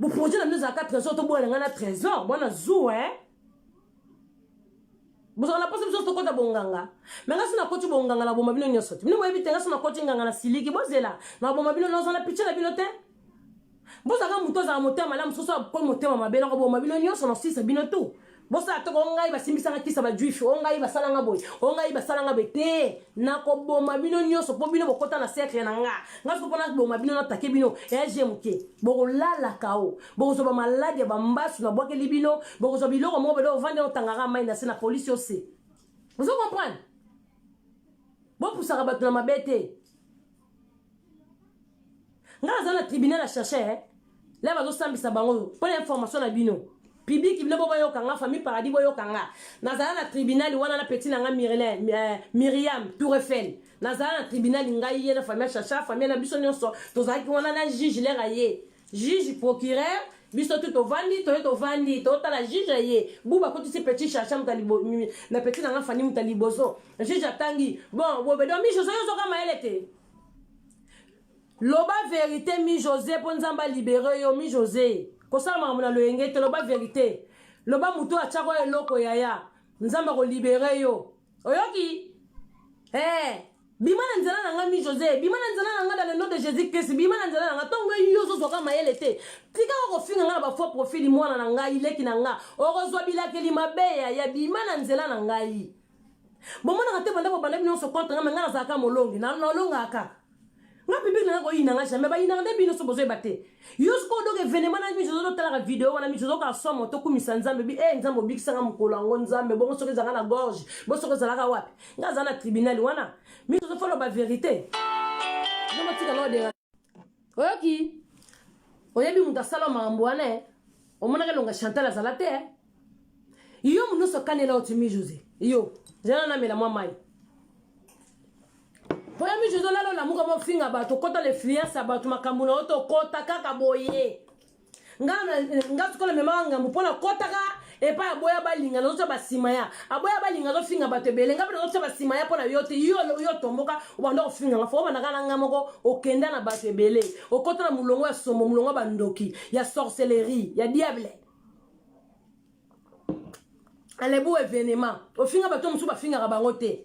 Boprojet na bino ezalaka trésor, toboya na ngai na trésor bwana zuwa eh? Bozala na mposa biso tokɔta bonganga. Me ngai so nakoti bonganga, na boma bino nyonso te. Bino boyebi te, ngai so nakoti nganga na siliki, bozela na boma bino, nazala pitie na bino te. Bozalaka moto azala motema malamu, soso akomi motema mabe, nakoboma bino nyonso, nasilisa bino tu. Bosala toko o ngai basimbisanga kisa bajuif, o ngai basalanga boye, o ngai basalanga boye te. Nakoboma bino nyonso mpo bino bokɔta na cercle na nga. Nga soko mpo naboma bino, natake bino ege moke, bokolalaka o bokozwa bamaladi ya bambasu nabwakeli bino, bokozwa biloko moko bede ovandi otangaka mai na se na polisi ose. Ozo comprendre? Bopusaka bato na mabe te. Nga naza na tribunal ya cherche eh? La bazosambisa bango mpo na information na bino public, bino bo boyoka nga, famille Paradis boyoka nga. Nazala na tribunal wana na petit na nga Myrlin, Myriam Tour Eiffel. Nazala na tribunal, ngai ye na famille Chacha, famille na biso nyonso tozalaki wana na juge lere ye, juge procureur, biso tu tovandi, toye tovandi, totala juge ye bu bakotisi petit Chacha moto na petit na nga Fani moto ya liboso. Juge atangi bon bobe do mi José, yo ozoka mayele te, loba vérité. Mi José, mpo Nzambe alibere yo. Mi José, kosala makambo na loyenge te, loba vérité, loba motu atiako eloko. Yaya, Nzambe akolibere yo, oyoki? Eh, bima na nzela na nga. Mi José, bima na nzela na nga, dans le nom de Jésus Christ, bima na nzela na nga. Ntongo yo ozozwaka mayele te, tikaka kofinga nga na bafaux profil. Mwana na ngai, leki na nga, okozwa bilakeli mabe. Yaya, bima na nzela na ngai. Bomonaka te, banda bobanda bino nyonso contre nga, me nga nazalaka molongi, nalongaka nga. Public nanga koyina nga jamais, bayinaka nde bino so bozoyeba te. Yo sikoyo donc événement na miso, ozotalaka video wana, miso ozoka somo. Tokumisa Nzambe bi e Nzambe obikisanga mokolo yango. Nzambe bongo soki ezalaka na gorge bo soki ezalaka wapi? Nga aza na tribunal wana, miso ozofoloba vérité, nzomotika na odera. Oyoki? Oyebi moto asala makambo wana e omonaka elonga Chantal azala te. Yo moto nyonso akanela otimi José, yo zela namela mwa mai. Mpo ya miso ozolala, olamuka, mofinga bato, okota l'influence ya bato, makambo na yo tokota kaka boye. Nga sikoyo namemaka ngambo mpo nakotaka epai aboya balinga, nazotya basima ya aboya balinga, azofinga bato ebele. Nga mpe nazotya basima ya mpo na yo te. Yo yo tomboka, obanda kofinga nga fo, obandaka na nga moko, okenda na bato ebele, okota na molongo ya sombo, molongo ya bandoki, ya sorcellerie, ya diable. Alebu événement ofinga bato mosusu, bafingaka bango te.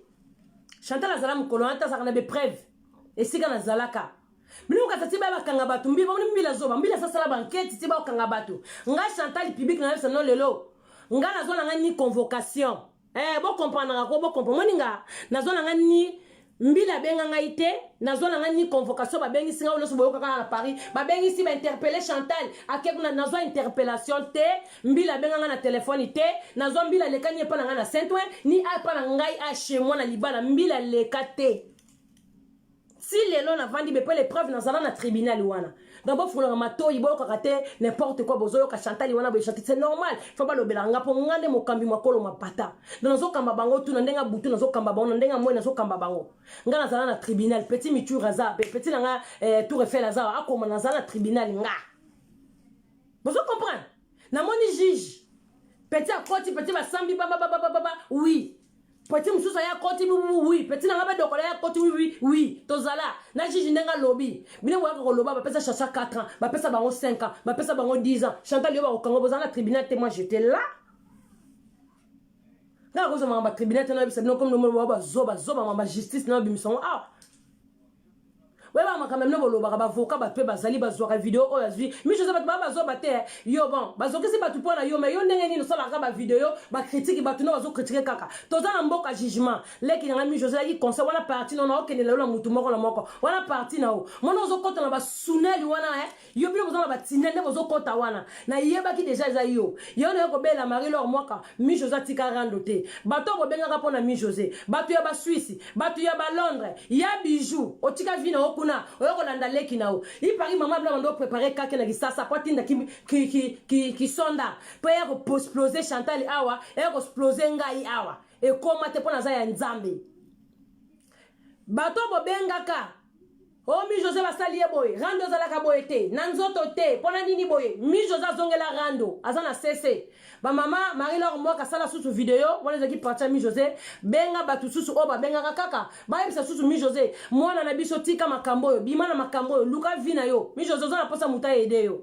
Chantal azala mokolo wana te, azalaka na bepreuve esika nazalaka. Bino kasa ti baya bakanga bato mbi bamoni mbila zoba mbila asasala bankete ti bakanga bato. Nga Chantal, public na yebisa no lelo, nga nazwa na nga ni convocation eh, bocomprendaka ko bocomprendre. Moni nga nazwa na nga ni mbila abenga ngai te, nazwa na ngai ni convocation. Babengisi ngai nyonso boyoka kaka na Paris, babengisi bainterpele Chantal ake kuna. Nazwa interpellation te, mbila abenga ngai na telefone te. Nazwa mbila aleka ni epa na ngai na Saint Ouen, ni epa na ngai a chez moi na libala, mbila aleka te. Si lelo navandi be mpe l'épreuve, nazala na tribunal wana. Donc bofungolaka matoi, boyokaka te n'importe quoi. Bozoyoka Chantal wana boye, Chantal, c'est normal, fo balobelaka nga mpo nga nde mokambi makolo mapata. Donc nazokamba bango tu na ndenge ya butu, nazokamba bango na ndenge ya moi, nazokamba bango. Nga nazala na tribunal, petit miture aza, petit na nga eh, Tour Eiffel aza, akoma. Nazala na tribunal nga, bozo comprendre. Namoni juge, petit akoti, petit basambi bababababa, oui, petit mosusu aya akoti, oui, petit na nga badokola ya akoti, oui. Tozala na juge ndenge alobi. Bino boyaka koloba bapesa Chacha 4 ans, bapesa bango 5 ans, bapesa bango 10 ans. Chantal, yo bakokanga, bozala na tribunal te. Moi j'étais là. Nga nakozwa makambo ya tribunal te, nayebisa bino komi nomona bazoba zoba makambo ya justice na babimisa yango awa. Oyeba makambo ya bino bolobaka, bavoka bato mpe bazali bazwaka video oyo azwi miso eza bato baa bazoba te. Yo bon, bazokisi bato mpo na yo, me yo ndenge nini osalaka bavideo bakritike bato no bazokritike kaka? Toza na mboka jugement. Leki na ngai miso ozalaki conseil wana, parti no na okende lelo na mutu moko na moko wana, parti na yo mona ozokɔta na basuneli wana eh? Yo bino boza na batinel nde bozokɔta wana. Nayebaki deja eza yo. Yo naye kobela Marie Lor Mwaka. Mi José atika rando te. Bato oyo bobengaka mpo na Mi José, bato ya Baswisse, bato ya Balondres, ya bijou, otika vi na yo kuna, oyo kolanda leki na yo ipari. Mama bila bando oprépare kake na Kisasa po atinda kisonda mpo eya koexplose Chantal awa, eya koexplose ngai awa. Ekoma te mpo naza ya Nzambe. Bato bobengaka o Mi José basali ye boye, rando ezalaka boye te na nzoto te. Mpo na nini boye? Mi José azongela rando, aza na cc. Bamama Marie Lor Mwaka asala susu video wana, ezalaki parti ya Mi José. Benga bato susu oyo babengaka kaka, bayebisa susu Mi José: mwana na biso, tika makambo oyo, bima na makambo oyo, luka vi na yo. Mi José, oza na mposa moto ayede yo.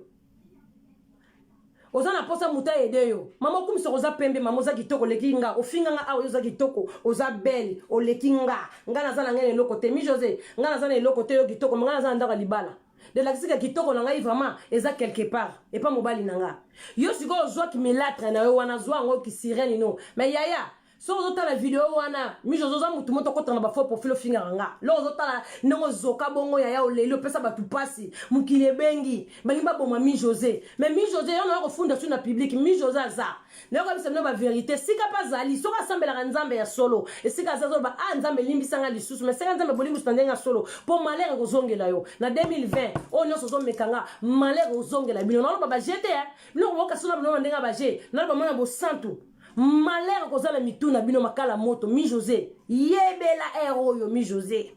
Oza na posa moto aede yo. Mama okumisaka, oza pembe, mama oza kitoko, oleki nga. Ofinga nga awa, yo oza kitoko, oza belle, oleki nga. Nga naza na ngai na eloko te. Mi José, nga naza na eloko te, yo kitoko, me nga naza na ndako ya libala. Elakisika kitoko na ngai vraiment eza quelque part epa mobali na nga. Yo sikoyo ozwaki milatre na yo wana, zwa yango kisirene no. Mais yaya, soki ozotala video wana, Mi José, oza motu moto okotaka na bafaux profil, ofingaka nga. Loko ozotala ndenge ozoka bongo, yaya, oleli, opesa bato mpasi. Mokili ebengi balingi baboma Mi José. Mais Mi José, yo nayo kofunda su na public. Mi José aza nayoka bino bavérité. Sika mpe azali, soki asambelaka Nzambe ya solo, esika aza azoloba: "A Nzambe, elimbisanga lisusu." Mais senga Nzambe bolimbiso na ndenge ya solo, mpo malheur ekozongela yo na 2020. Oyo nyonso ozomekanga, malheur ekozongela bino. Naloba baje te, biloko boyoka so na bino na ndenge ya baje. Naloba mwana bosantu, malheur ekozala mitu na bino makala moto. Mi José, yebela aire oyo. Mi José,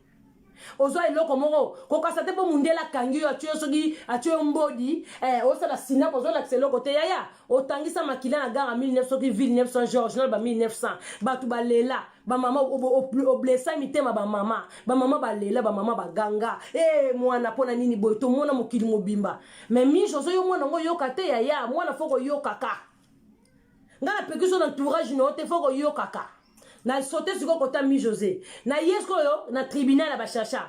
ozwa eloko moko kokasa te, mpo mundele akangi yo, atie yo, soki atie yo mbodi, osala sinap, ozolakisa eloko te. Yaya, otangisa makila na gare ya 19 soki ville 900 George, naloba 1900. Bato balela, bamama, oblesa mitema bamama. Bamama balela, bamama baganga: "E mwana, mpo na nini boye?" Tomona mokili mobimba. Mais Mi José, yo mwana yango oyoka te. Yaya, mwana fo koyokaka. Ngai napeki so na entourage na yo te, fo koyokaka. Na sote sikoyo kota Mi José na ye sikoyo na tribunal ya bashasha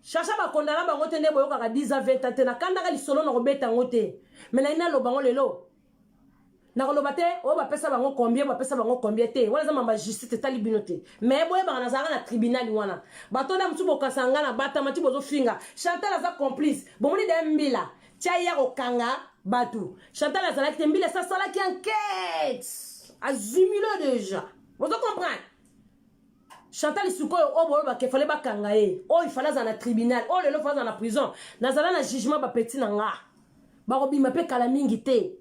shasha, bakondana bango te nde boyokaka 10 a 20 ans te. Nakandaka lisolo na kobeta yango te, me nayi naloba yango lelo. Nakoloba te oyo bapesa bango combien, bapesa bango combien te. Wana eza mamba justice, etali bino te. Mais boyebaka, nazalaka na tribunal wana. Bato nda mosusu bokasa nga na batama ti bozofinga Chantal aza complice. Bomoni de mbila tia ya kokanga bato. Chantal azalaki te, mbila esasalaki enquête, azumilo déjà. Bozo comprendre? Chantal sikoyo oyo bolobaka efale bakanga ye, oyo ifale azala na tribunal, oyo lelo fale azala na prison. Nazala na jugement, bapeti na nga bakobima mpe kala mingi te.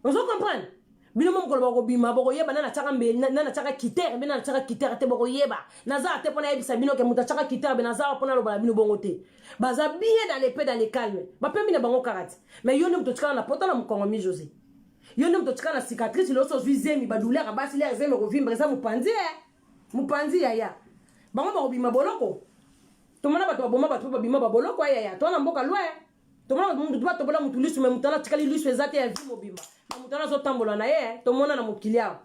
Ozo comprendre? Bino mo mokolo bakobima, bokoyeba nani atiaka mbeli, nani atiaka kitere mpe nani atiaka kitere te. Bokoyeba. Naza te mpo nayebisa bino ke moto atiaka kitere be. Naza mpo naloba na bino bongo te. Baza bien dans le paix, dans le calme, bapembi na bango kaka te. Mais yo nde moto otikala na pota na mokongo. Mi José, yo nde moto otikala na cicatrice. Loso ozwi zemi, badouleur basi lere zemi kovimba, eza mopanzi e mopanzi. Yaya, bango bakobima boloko. Tomona bato baboma bato mpe babima baboloko. Ayaya, toa na mboka loi. Tomona mutu batobola mutu lisu, me mutu wana atikali lisu eza te ya vie mobimba, me mutu wana azotambola na ye. Tomona na mokili awa,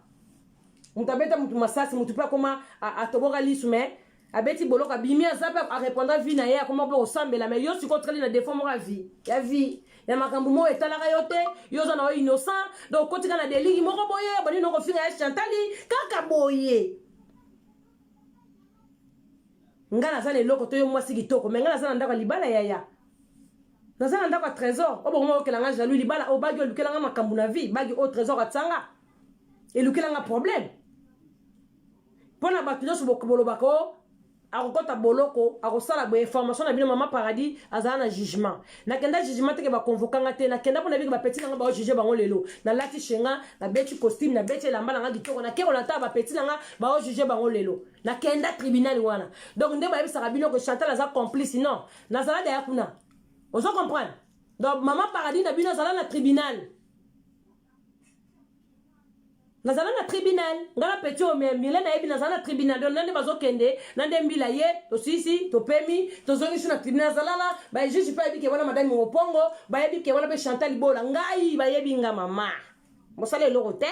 mutu abeta mutu masasi, mutu mpe akoma atoboka lisu, me abeti boloko, abimi, aza mpe arépondre vie na ye, akoma mpe kosambela. Me yo sikoyo otikali na défaut moko ya vie, ya vie ya makambo moko etalaka yo te. Yo oza na yo innocent, donc okotika na deliki moko boye. Banini okofinga ya Chantali kaka boye. Nga naza na eloko te, yo mwasi kitoko, me nga naza na ndako ya libala. Yaya, naza na ndako ya Trésor. Oyo bokoma okelanga jaloux. Libala oyo bagi olukelanga makambo na vie, bagi oyo Trésor atianga elukelanga problème. Mpo na bato nyonso bolobaka o akokɔta boloko, akosala boye. Information na bino, Mama Paradis azala na jugement. Nakenda jugement teke bakonvokanga te. Nakenda mpo na biki bapeti nanga baojuge bango lelo. Nalati shenga, nabeti costume, nabeti elamba nanga kitoko, nake kolata. Bapeti nanga baojuge bango lelo. Nakenda tribunal wana. Donc nde bayebisaka bino ke Chantal aza complice, non. Nazala daya kuna. Ozo comprendre? Donc Mama Paradis na bino azala na tribunal. Nazala na tribunal, nga na peti oyo mile nayebi. Nazala na tribunal. Donc nande bazokende na nde mbila ye, tosisi, topemi, tozongisi na tribunal. Azala na bajuge mpe ayebi ke wana madame Mopongo, bayebi ke wana mpe Chantal Bola. Ngai bayebi nga, mama mosala eloko te.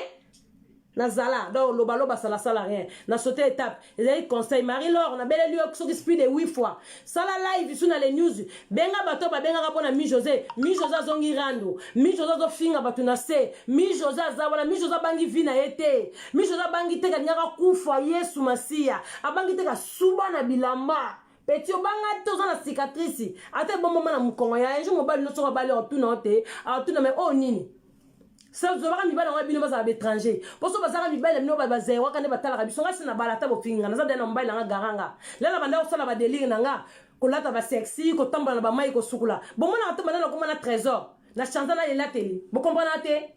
Nazala donc lobaloba, salasala rien na sauté étape. Ezali conseil. Marie Laure, nabeleli yo soki plus de 8 fois. Sala live su na les news, benga bato babengaka mpo na Mi José. Mi José azongi rando. Mi José azofinga bato na se. Mi José aza wana. Mi José abangi vie na ye te. Mi José abangi te, kalingaka kufa. Yesu Masiya abangi te, kasuba na bilamba. Peti, obanga te, oza na cicatrice ata ebomboma na mokongo ya un jour. Mobali no, soki abali, otuna yo te, atuna me oyo nini. Zobaka mibali yango, bino bazala baétranger, mpo so bazalaka mibali na bino bazerwaka nde batalaka biso. Ngai si na bala, ata bofinga, naza dai na mobali nanga garanga. Lela banda kosala badélire na nga, kolata basexy, kotambola na bamai, kosukula. Bomonaka te banda nakoma na Trésor na chanza na elateli. Bokomprana te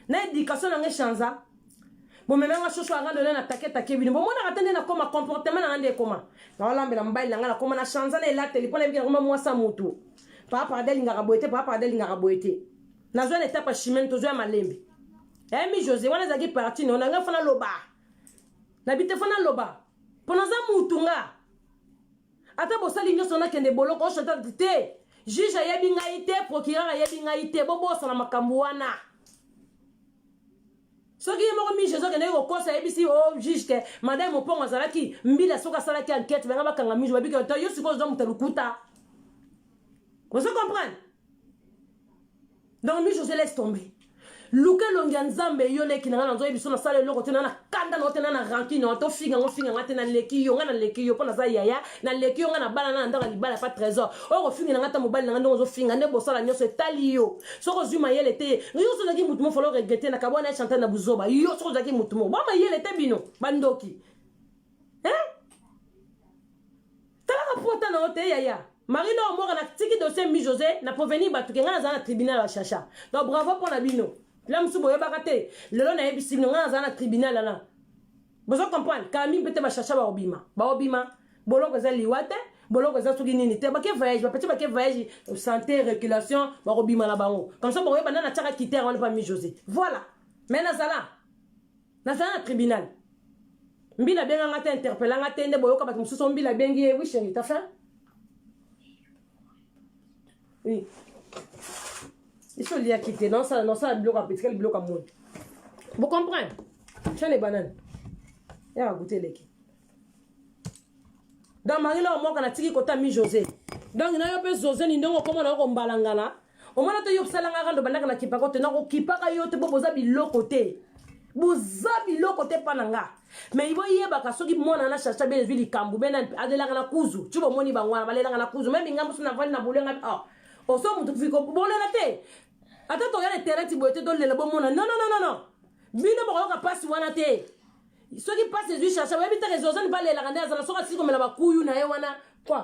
na éducation nanga echanza. Bomemanga shosho anga ndone na take take bino. Bomonaka te nde nakoma, comportement nanga nde ekoma. Naolambela mobali nanga, nakoma na chanza na elateli mpo nayebiki nakoma mwasa mutu. Papa Parade alingaka boye te, Papa Parade alingaka boye te. Nazwa na étape ya chimene, tozwa ya malembe. Mi José, wana ezalaki parti no nanga. Fana loba nabi te, fana loba mpo naza mutu. Nga ata bosali nyonso, nakende boloko, ochanta te. Juge ayebi ngai te, procureur ayebi ngai te, bobosana makambo wana. Soki ye moko mi José akendaki kokosa ayebisi o oh, juge ke madame Mopongo azalaki mbila, soki asalaki enquête banga bakanga mijo babiki to yo sikoyo oza moto ya lokuta. Ozo comprendre? Donc mi José laisse tomber. Luka elongi ya Nzambe yo leki na ngai nazoyebi biso nasala eloko te na na kanda na te na na rancune na tofinga ngo finga nga te naleki yo ngai naleki yo mpo naza yaya naleki yo ngai na bala na na ndako ya libala pa trésor oyo kofinga na ngai ata mobali na ngai ndenge ozofinga nde bosala nyonso etali yo soki ozwi mayele te yo soki ozalaki motu moko falo regrete na kabwana ya chantal na buzoba yo soki ozalaki motu moko ba mayele te bino bandoki eh? Talaka pota na yo te yaya. Marie Laure Mora na tiki dossier mi José na prévenir bato ke ngai nazala na tribunal ya Chacha. Donc bravo mpo na bino. La mosusu boyebaka te. Lelo nayebisi bino ngai nazala na tribunal wana. Bozo comprendre? Kala mingi mpe te ba Chacha bakobima. Bakobima. Boloko eza liwa te. Boloko eza soki nini te. Bake voyage, ba petit bake voyage santé, reculation, bakobima na bango. Comme ça bokoyeba nani atiaka kitere wana pa mi José. Voilà. Mais nazala. Nazala na tribunal. Mbila abenga nga te, interpella nga te, nde boyoka bato mosusu mbila abengi ye. Oui chérie, t'as faim? Oui. Iso oliaki te, nasala nasala biloko ya petikali biloko ya moi. Vous comprenez? Tiens les bananes. Yaka goûter eleki. Donc Marie Laure Moka natiki kota mi José. Donc na yo pe José ni ndongo koma na yo kombalangana. Omona te yo salanga rando bandaka na kipaka te nako kipaka yo te bo boza biloko te. Boza biloko te pa na nga. Mais ibo yebaka soki mwana na chacha be ezwi likambo be na adelaka na kuzu. Tu bomoni bango wana balelaka na kuzu. Meme ngambo so na vandi na bolenga ah. Oso mutu fiko bolela te. Ata toya na terrain ti boye te tolela bomona. Non non non non. Bino bokoyoka pasi wana te. Soki pasi ezwi chacha oyebi te ke Josane mpe alelaka nde azala soki asili komela bakuyu na ye wana quoi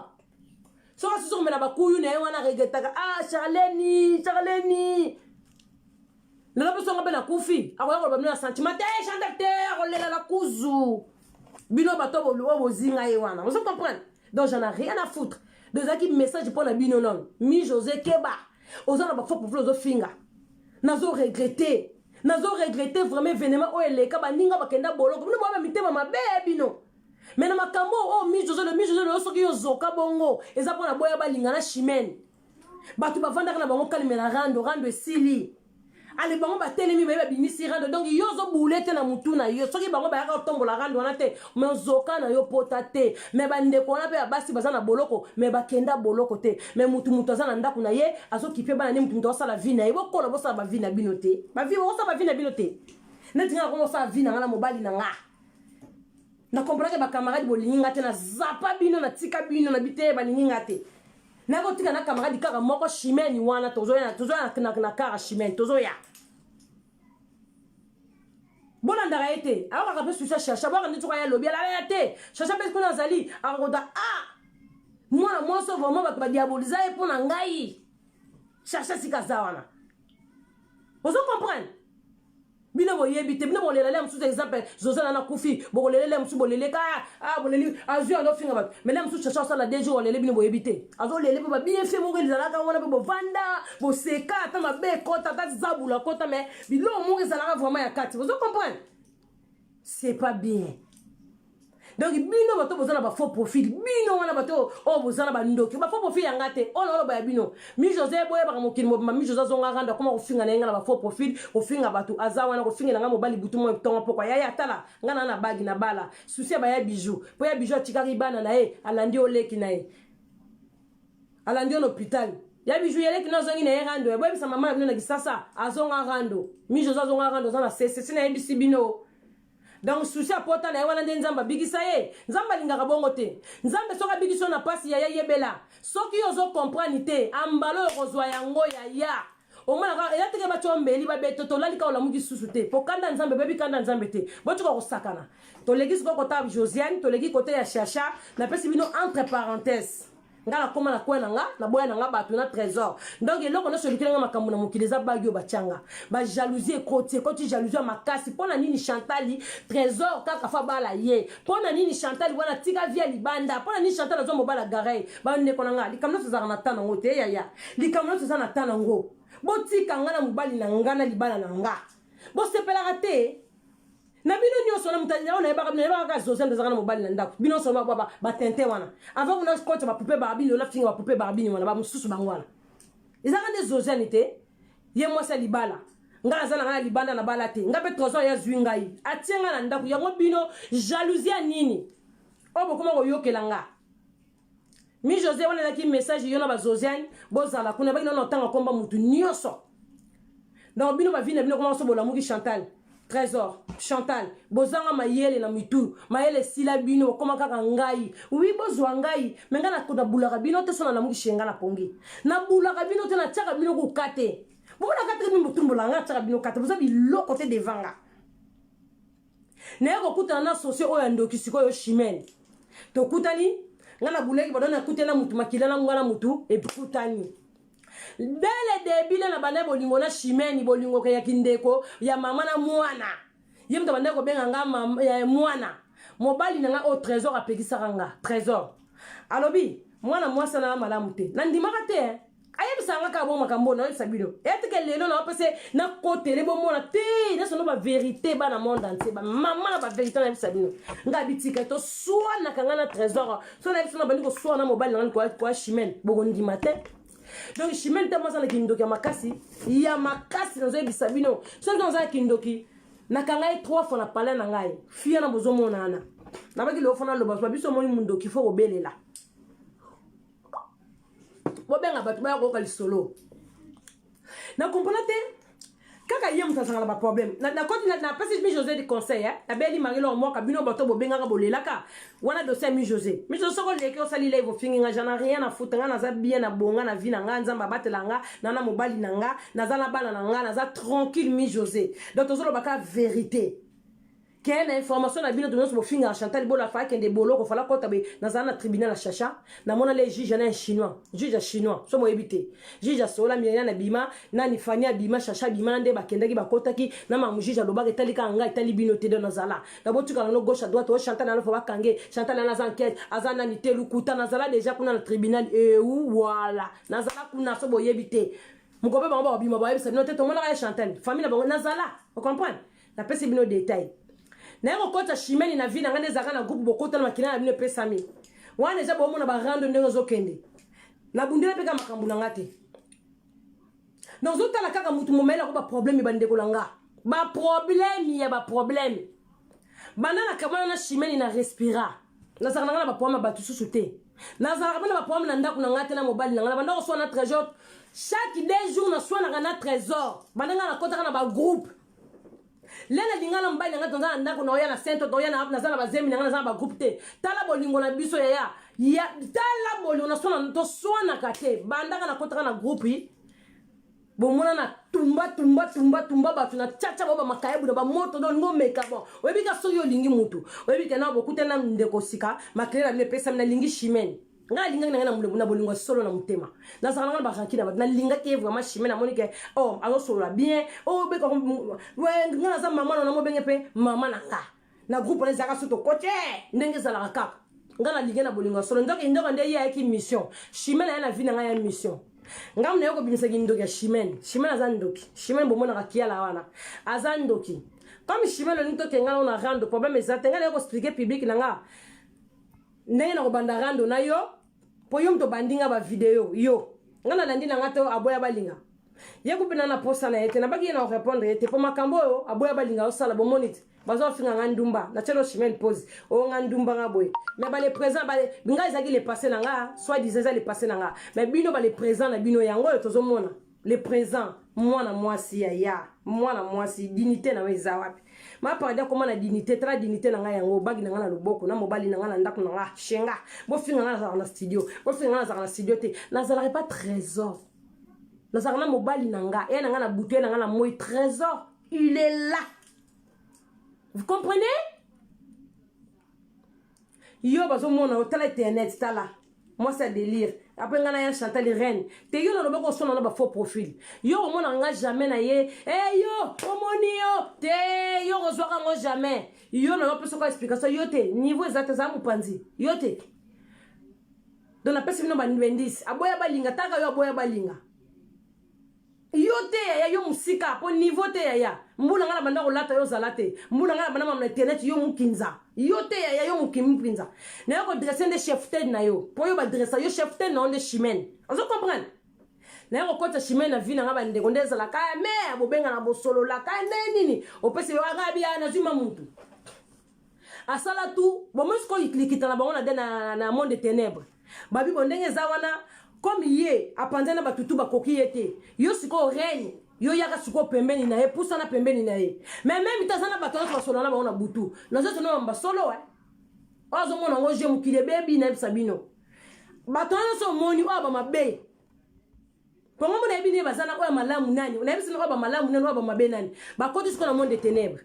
soki asili komela bakuyu na ye wana regretaka ah Charleni Charleni lelo mpe songa mpe nakufi akoya koloba bino na sentiment te Chantal te akolela na kuzu bino bato oyo bozinga ye wana ozo comprendre. Donc j'en ai rien à foutre. Donc ezalaki message mpo na bino nano mi José keba oza na bafaux profil ozofinga nazo regretter nazo regretter vraiment événement oyo eleka baninga bakenda boloko bino boyaba mitema mabe bino me na makambo oyo mi José le mi José lelo soki yo zoka bongo eza mpo na boya balinga na chimene bato bavandaka na bango kalime na rando rando esili ale bango batelemi baye babimisi rando donc yo ozobule te na mutu na yo soki bango bayaka kotombola rando wana te me ozoka na yo pota te me bandeko wana mpe ya basi baza na boloko me bakenda boloko te me mutu mutu aza na ndako na ye azokipe bana ne mutu mutu azosala vie na ye bokola bosala bavi na bino te bavi bokosala bavi na bino te neti nga nakoma kosala vie na nga na mobali na nga na comprendre bacamarade bolingi nga te na zapa bino na tika bino na bite balingi nga te nakotika na camarade kaka moko chimene wana tozoya tozoya na, na, na kara chimene tozoya bolandaka ye te ayokaka mpe susi ya shasha boyaka nde soki aya lobi alala ya te shasha mpe kuna azali akokota a ah! mwana mwasi vraiment bato badiaboliza ye mpo na ngai shasha sika aza wana ozo comprendre bino boyebi te bino bolela lia mosusu exemple zozana na kufi bokolela lia mosusu bolele ka ah boleli azwi ando finga bato mais lia mosusu chacha osala deux jours olele bino boyebi te azolele mpe babienfait moko ezalaka wana mpe bovanda boseka ata mabe ekota ata zabula kota mais biloko moko ezalaka vraiment ya kati bozo comprendre c'est pas bien. Donc bino bato boza na ba faux profil bino wana bato oyo boza na bandoki ba faux profil ya nga te oyo naoloba ya bino mi José boyebaka mokili mobimba mi José azonga rando akoma kofinga na ye nga na ba faux profil kofinga bato aza wana kofingela nga mobali butu moi ntongo pokwa yaya tala nga na na bagi na bala susi ya baya bijou mpo ya bijou atikaki bana na ye alandi oleki na ye alandi yo na hôpital ya bijou yeleki no azongi na ye rando boyebisa mama na bino na kisasa azonga rando mi José azonga rando aza na sese si nayebisi bino. Donc souci ya pota na ye wana nde Nzambe abikisa ye? Nzambe alingaka bongo te. Nzambe soki abikisi yo na pasi yaya yebela. Soki yo ozo comprendre te, ambala oyo okozwa yango yaya. Omonaka eza teke batia yo mbeli babeto tolali kaka olamuki susu te. Po kanda Nzambe boyebi kanda Nzambe te. Botika kosakana. Toleki sikoyo kota Josiane, toleki kote ya Shasha, napesi bino entre parenthèses. Nga nakoma na coin na nga, naboya na nga bato na trésor. Donc eloko nyonso elukeli nga makambo na mokili eza bagi oyo batia nga. Ba jalousie ekoti, ekoti jalousie ya makasi. Mpo na nini Chantal trésor kaka fa bala ye? Mpo na nini Chantal wana tika vie ya libanda? Mpo na nini Chantal azwa mobali ya gareil? Ba ndeko na nga, likambo nyonso ezalaka na temps nango te yaya. Likambo nyonso eza na temps nango. Botika nga na mobali na nga na libala na nga. Bosepelaka te. Na bino nyonso na moto oyo nayebaka bino, nayebaka kaka Josiane azalaka na mobali na ndako. Bino nyonso batente wana avant kuna kota bapoupée Barbie, lelo nafinga bapoupée Barbie wana, bamosusu bango wana ezalaka nde Josiane te. Ye mwasi ya libala, ngai naza na ngai na libanda, na bala te. Ngai mpe Trésor ye azwi ngai, atie ngai na ndako yango. Bino jalousie ya nini oyo bokoma koyokela nga? Mi José, wana ezalaki message. Yo na bazosiane bozala kuna, baki nano otanga komba mutu nyonso. Donc bino bavi na bino koma so bolamuki. Chantal, Trésor, Chantal, bozanga mayele na mitu, mayele esila bino, okoma kaka ngai. Wi, bozwa ngai, me ngai nabulaka bino te. So nalamuki shenga na pongi, nabulaka bino te, natiaka bino koka te. Bomonaka te bino botumbolaka ngai, natiaka bino ka te. Boza biloko te devant nga. Naye kokutana na sosie oyo ya ndoki. Sikoyo Chimene, tokutani, ngai nabulaki bado, nakutani na mutu makila na ngai na mutu ekutani dès le début. Na banda bolingo na Chimene, bolingo ya kindeko ya mama na mwana. Ye moto abandaki kobenga nga mwana. Mobali na nga oyo Trésor apekisaka nga. Trésor alobi mwana mwasi na malamu te, nandimaka te. Ayebisaka nga kaka bo makambo nayebisa bino eteke. Lelo na bapese nakotele, bomona te nyonso no bavérité. Bana monde entier, bamama na bavérité nayebisa bino. Nga bitika toswanaka nga na Trésor. So nayebisa na bandi koswana mobali na nga koya Chimene, bokondima te. Donc Chimene te, mwasi na kindoki ya makasi, ya makasi. Nazoyebisa bino, soki naza na kindoki, nakanga ye trois fois na palais na ngai. Fia na bozomona wana, nabaki lelo fana loba biso. Omoni mundoki, fo kobelela, bobenga bato baya koyoka lisolo. Na comprendre te, kaka ye moto azalaka na baproblème. Nakoti, napesi Mi José de conseil. Nabeli Marie Lor Mwaka. Bino bato bobengaka, bolelaka wana dossier ya Mi José. Mi José, soko oleki, osali live, ofingi nga, j'en ai rien à foutre. Nga naza bien na bonga na vie na nga. Nzambe abatela nga na mobali na nga, naza na bana na nga, naza tranquille. Mi José, donc tozolobaka vérité ke na information na bino nyonso bofingaka Chantal Bola, fa akende boloko, fala kota boye. Nazala na tribunal ya Chacha, namona le juge na chinois, juge ya chinois. So moyebi te, juge asola Mireya na bima nani, Fani abima, Chacha abima na nde bakendaki, bakotaki na mamu. Juge alobaka etali kaka ngai, etali bino te. Donc nazala na botikala no gauche à droite o Chantal nano fo bakange Chantal nano aza enquête, aza nani te. Lukuta. Nazala déjà kuna na tribunal eu, wala nazala kuna. So boyebi te, mokope bango bakobima, bayebisa bino te. Tomonaka ye Chantal, famille na bango nazala. Ocomprendre, napesi bino détail. Naye kokɔta Chimene na vie na ngai nde ezalaka na groupe. Bokotana, makila na bino epesami wana eza. Bomona barando ndenge ozokende, nabundela mpe kaka makambo na nga te. Donc ozotala kaka mutu momayelako baproblème. Bandeko na nga, baproblème ya baproblème banda na kabana na Chimene, na respira. Nazalaka na nga na baproblème ya bato susu te. Nazalaka mpe na baproblème na ndako na ngai te, na mobali na ngai. Na banda koswana na Trésor chaque 2 jours, naswanaka na Trésor. Banda ngai nakɔtaka na bagroupe le nalinga na mobali na ngai, toza na ndako na oya na sainte, toya naza na bazemi na ngai, naza na bagroupe te. Tala bolingo na biso yaya ya, tala bolingo naswana, toswanaka te. Bandaka nakɔtaka na groupe, bomona na tumba tumba tumba tumba bato na tiatia bao bamakayebu na bamoto. Donc olingi omeka, bon, oyebi ka soki olingi mutu, oyebi ke na bokutani na ndeko sika, makele na bino epesami. Nalingi Chimene, ngai alingaki na ngai na bolingo ya solo na motema. Nazalaka na ngai na baranki na bato. Nalingaki ye vraiment Chimene. Namoni ke oh, azosolola bien. Oh, beka ngai naza mama na namobenge mpe mama na nga na groupe wana. Ezalaka so tokote ndenge ezalaka kaka. Ngai nalingi na bolingo ya solo. Ndoki ndoka nde ye ayaki mission. Chimene aye na vie na ngai ya mission. Ngai naye kobimisaki ndoki ya Chimene. Chimene aza ndoki. Chimene bomonaka kiala wana aza ndoki. Comme Chimene olingi tokenga nao na rando, problème eza te. Ngai naye koexpliquer public na nga ndenge na kobanda rando na yo, mpo yo moto obandi nga bavideo. Yo ngai nalandi na nga te. Aboya balinga ye kupena na posa na ye te. Nabaki ye na korépondre ye te, mpo makambo oyo aboya balinga osala, bomoni te. Bazofinga nga ndumba, natielo Chimene pose oyo nga ndumba nga boye. Mais bale présent, bale ngai ezalaki le passé na nga, soit disant eza le passé na nga. Mais bino bale présent na bino yango oyo tozomona le présent. Mwana mwasi ya ya mwana mwasi, dignité na yo eza wapi? Maparadi akoma na dignité. Tala dignité na ngai yango, bagi na ngai na loboko na mobali na ngai na ndako na ngai. Shenga bofinga ngai, nazalaka na studio. Bofinga ngai, nazalaka na studio te, nazalaka epa Trésor. Nazalaka na mobali na ngai, eya na ngai na butu, ye na ngai na moi. Trésor, il est là, vous comprenez? Yo bazomona, otala internet, tala mwasi ya délire. Apres ngai na ya Chantal reine te. Yo naloba kosona na bafaux profil. Yo omona nga jamais na ye. E yo omoni yo te, yo kozwaka yango jamais. Yo na bapesa ko explication yo te, niveau eza te, eza mopanzi yo te. Donc napesi bino bandwendisi. Aboya balinga, taka yo aboya balinga. Yo te yaya, yo mosika mpo niveau te yaya. Mbula ngai na banda kolata yo ozala te. Mbula ngai na banda mama na internet yo mukinza. Yo te yaya, yo mukinza. Na yo kodresse nde chef ten na yo. Mpo yo badressa yo chef ten na yo nde Chimene. Ozo comprendre? Na yo kokotisa Chimene na vie na ngai bandeko nde ezalaka me bobengana bosololaka nde nini? Opesi yo anga bia nazwi ma mutu. Asala tout bomoni sikoyo likita na bango na, na, na monde de ténèbres. Babi bo ndenge eza wana comme ye apanzani na bato tu bakoki ye te. Yo sikoyo règne yo yaka sikoyo pembeni na ye, pusana pembeni na ye. Mais même te aza na bato nyonso basola na bango na butu. Nazosona bamba solo eh. Oyo azomona yango je mokili ebebi nayebisa bino. Bato nyonso omoni oyo bamabe. Pongo mona yebi ne baza na oyo malamu nani, nayebisa oyo bamalamu nani, oyo bamabe nani. Bakoti sikoyo na monde de ténèbres.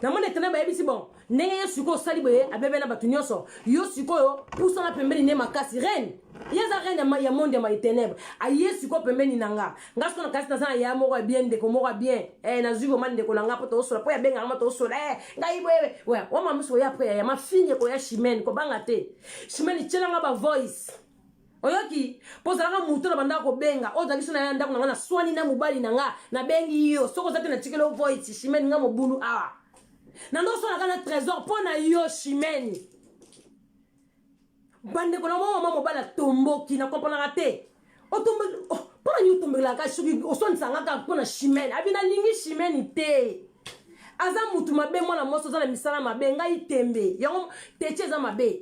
Na monde de ténèbres bayebisi bon, ndenge ye sikoyo osali boye abebe na bato nyonso. Yo sikoyo pusana pembeni ne makasi reine. Ye aza reine ya monde ya ténèbres. Aye sikoyo pembeni na nga. Nga sikoyo na kasi naza na ya moko ya bien, ndeko moko ya bien. Eh nazwi vraiment ndeko na nga po tosola po ya benga nga tosola. Eh ngai boye. Ouais, wa mama so ya après ya ma fille ko ya Chimène ko banga te. Chimène tiela nga ba voice. Oyoki mpo ozalaka moto na bandaka kobenga oyo ozalaki so na ya ndako na nga na swani na mobali na nga nabengi yo soki oza te na tikeli voice Chimène nga mobulu awa na ndo oswanaka na Trésor mpo na yo Chimène. Bandeko na mwa mama mobali atomboki na kompranaka te. Mpo na nini otombelaka soki oswanisanga kaka mpo na Chimène? Abi nalingi Chimène te, aza mutu mabe, mwana mwasi oza na misala mabe, ngai tembe yango teti eza mabe.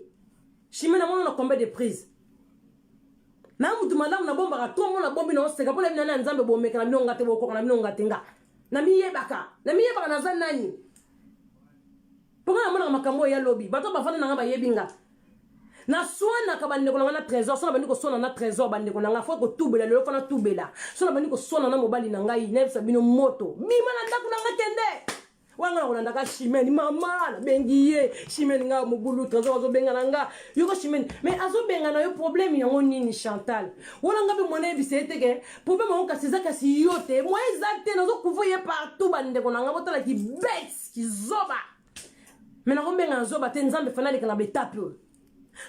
Chimène amona na combien de prise na mutu malamu nabombaka to mona bombi na oseka mpo na bino na Nzambe bomeka na bino nga te, bokoka na bino nga te. Nga namiyebaka, namiyebaka naza nani mpo nga namonaka makambo oyo ya lobi. Bato bafanda na nga bayebi nga naswanaka bandeko na nga na Trésor. So nabandi koswana na Trésor, bandeko na nga, fo kotubela lelo, fo natubela. So nabandi koswana na mobali na ngai, nayebisa bino moto bima na ndako na nga, kende wanga na kolandaka Chimene. Mama nabengi ye Chimene, nga mobulu, Trésor azobenga na nga yoko Chimene, mais azobenga na yo problème yango nini? Chantal wana nga mpe mwana yebisa ye te ke problème yango kasi eza kasi yo te, mwa eza te, nazocouvrir ye partout. Bandeko na nga, botalaki bete kizoba, mais nakobenga na zoba te. Nzambe fana aleka na baetape oyo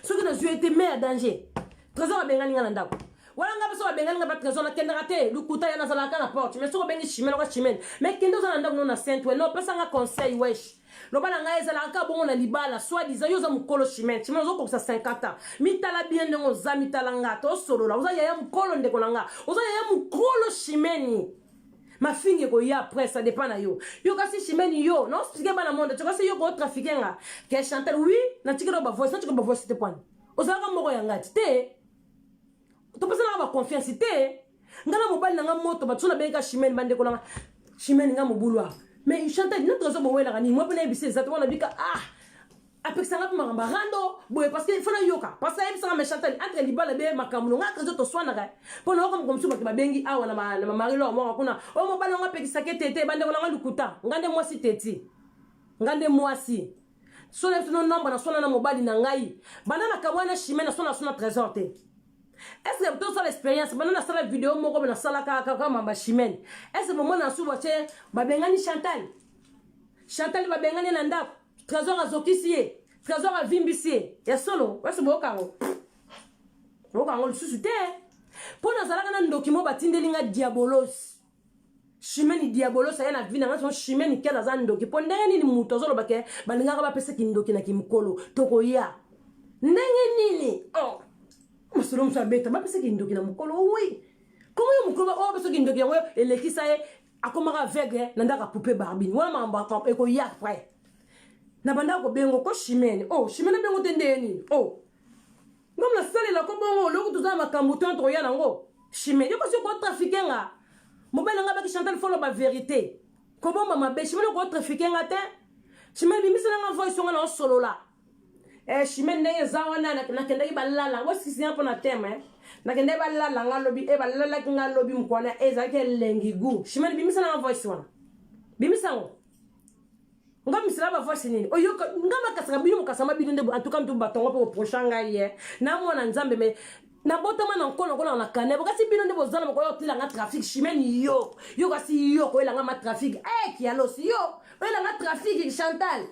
soki nazwi ye te me ya danger. Trésor abengani nga na ndako wana, nga mpe so babengani nga mpe Trésor nakendaka te. Lukuta ya nazalaka na porte, mais soki obengi Chimene oka Chimene, mais kende oza na ndako no na sainte we no opesanga conseil wesh. Loba na ngai ezalaka kaka bongo na libala soit disant yo oza mokolo Chimene. Chimene ozokokisa 50 ans, mitala bien ndenge oza, mitala nga tosolola. Oza yaya mokolo, ndeko na nga, oza yaya mokolo Chimene. Mafingi ekoya après, ça dépend na yo. Yo kasi Chimene, yo na expliquer bana monde to kasi yo ko trafiquer nga ke Chantal. Oui, natikela ba voice, natikela ba voice te pwani ozalaka moko ya ngati te, topesanaka ba confiance te. Nga na mobali na nga moto bato so nabengaka Chimene, bandeko na nga, Chimene nga mobulu awa. Mais Chantal na Trésor bowelaka nini? Mwa mpe nayebisa eza te wana bika ah apekisanga mpe makambo arando boye parce que fo nayoka, parce que ayebisanga. Mais Chantal, entre libala be makambo no nga Trésor toswanaka mpo na yoka moko mosusu bato babengi awa na bamari lor moko kuna oyo mobali yango apekisaki te te. Bandeko na nga, lukuta, nga nde mwasi teti, nga nde mwasi so na biso no nombre naswana na mobali na ngai banda na kabwana na Chimene, naswana so na Trésor te. Est ce que tosala expérience banda nasala video moko be nasalaka kaka mamba Chimene? Est ce que bomona su batie babengani Chantal? Chantal babengani na ndako, Trésor azokisi ye, Trésor avimbisi ye ya solo. Wese boyokango, boyokango lisusu te mpo nazalaka na ndoki mo batindeli nga diabolos Chimene. Diabolos aya na vie na nga so Chimene kel aza ndoki mpo ndenge nini moto azoloba ke balingaka bapesa kindoki na kimokolo tokoya ndenge nini? Oh, masolo mosu abeta bapesa kindoki na mokolo. Oui, komo yo mokolo oyo bapesa kindoki yango elekisa ye akomaka aveugle na ndako ya poupée Barbie wana. Makambo ekoya après na bandaka kobengo ko Chimene. Oh, Chimene abengo te ndenge nini? Oh, ngam nasalela ko bongo oloko toza na makambo to tokoya nango. Chimene, yo kasi okotrafiquer nga mobali na nga baki Chantal folo ba vérité kobomba mabe. Chimene, okotrafiquer nga te. Chimene, bimisela nga voice nga na osolola. Eh, Chimene, ndenge eza wana nakendaki balala bosikisi nga mpo na teme nakendaki balala nga lobi e balalaki nga lobi mokwana ezalaki elengi gu. Chimene, bimisela nga voice wana, bimisa yango. Nga misala ba voice nini oyoka nga makasaka bino mokasama bino nde en tout cas mtu batongo mpe koprocha ngai ye na mwana Nzambe me nabotama na nkolo nkolo na kanebo kasi bino nde bozala mokoyo otilanga trafic. Chimene, yo yo kasi yo koyelanga ma trafic eh kialosi yo oyelanga trafic. Chantal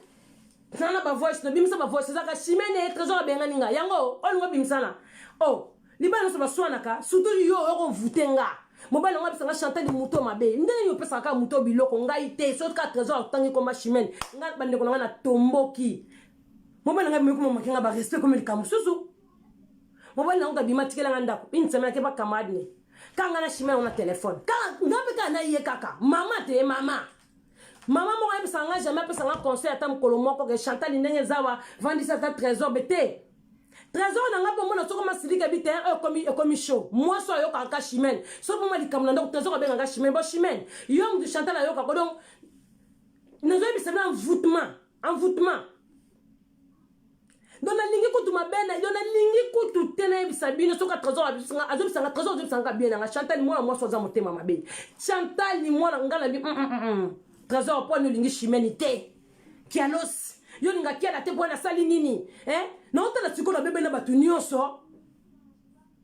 sana na bavoice nobimisa bavoice ezaka Chimene Trésor abengani nga yango olingo obimisana. Oh, libala nyonso baswanaka, surtout yo oyokovute nga. Mobali yango abisanga Chantal moto mabe. Ndenge nini opesaka kaka moto biloko ngai te? Soki kaka Trésor atangi komba Chimene, ngai bandeko na ngai natomboki. Mobali na ngai bimi komamaki ngai barespect komi likambo mosusu. Mobali na yango abima atikela ngai ndako une semaine ake ba camarade ne. Kaka ngai na Chimene yango na telefone. Kaka ngai mpe kaka na ye kaka. Mama te mama. Mama moko ayebisaka ngai jamais apesa ngai conseil ata mokolo moko ke Chantal ndenge eza wa vandisa ata Trésor be te. Trésor na ngai mpo mona soko masilika bi te oyo ekomi ekomi chaud. Mwasi oyo ayokaka ka Chimène. Soki moma likambo na ndako Trésor abengaka Chimène. Bo Chimène, yo mutu Chantal ayokaka donc nazoyebisa bino envoûtement, envoûtement. Donc nalingi kutu mabe na donc nalingi kutu te nayebisa bino soki Trésor azobisa nga Trésor azobisa nga bien nanga Chantal mwana mwasi aza motema mabe. Chantal mwana nga na bi Trésor mpo olingi Chimène te. Kialos yo olinga kiala te mpo nasali nini eh? Naotala sikoyo nabebe na bato nyonso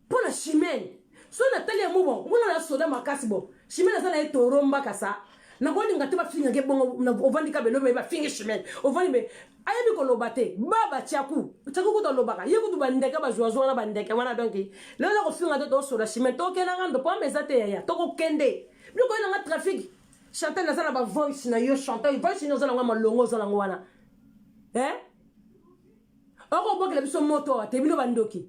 mpo na Chimène. So natali yango bon mona na soda makasi bon Chimène aza na ye toro mbakasa nakolinga te bafingake bongo ovandi ka belobe bafingi Chimène ovandi be ayebi koloba te baba tiaku tiaku kutu alobaka ye kutu bandeke bazwazwa wana bandeke wana donc lelo na kofinga te tosola Chimène tokenda ngando po ame eza te yaya tokokende biloko ye nanga trafic. Chantal naza na ba voice na yo Chantal voice nini oza nango ya malongo oza nango wana eh okobokela biso moto awa te bino bandoki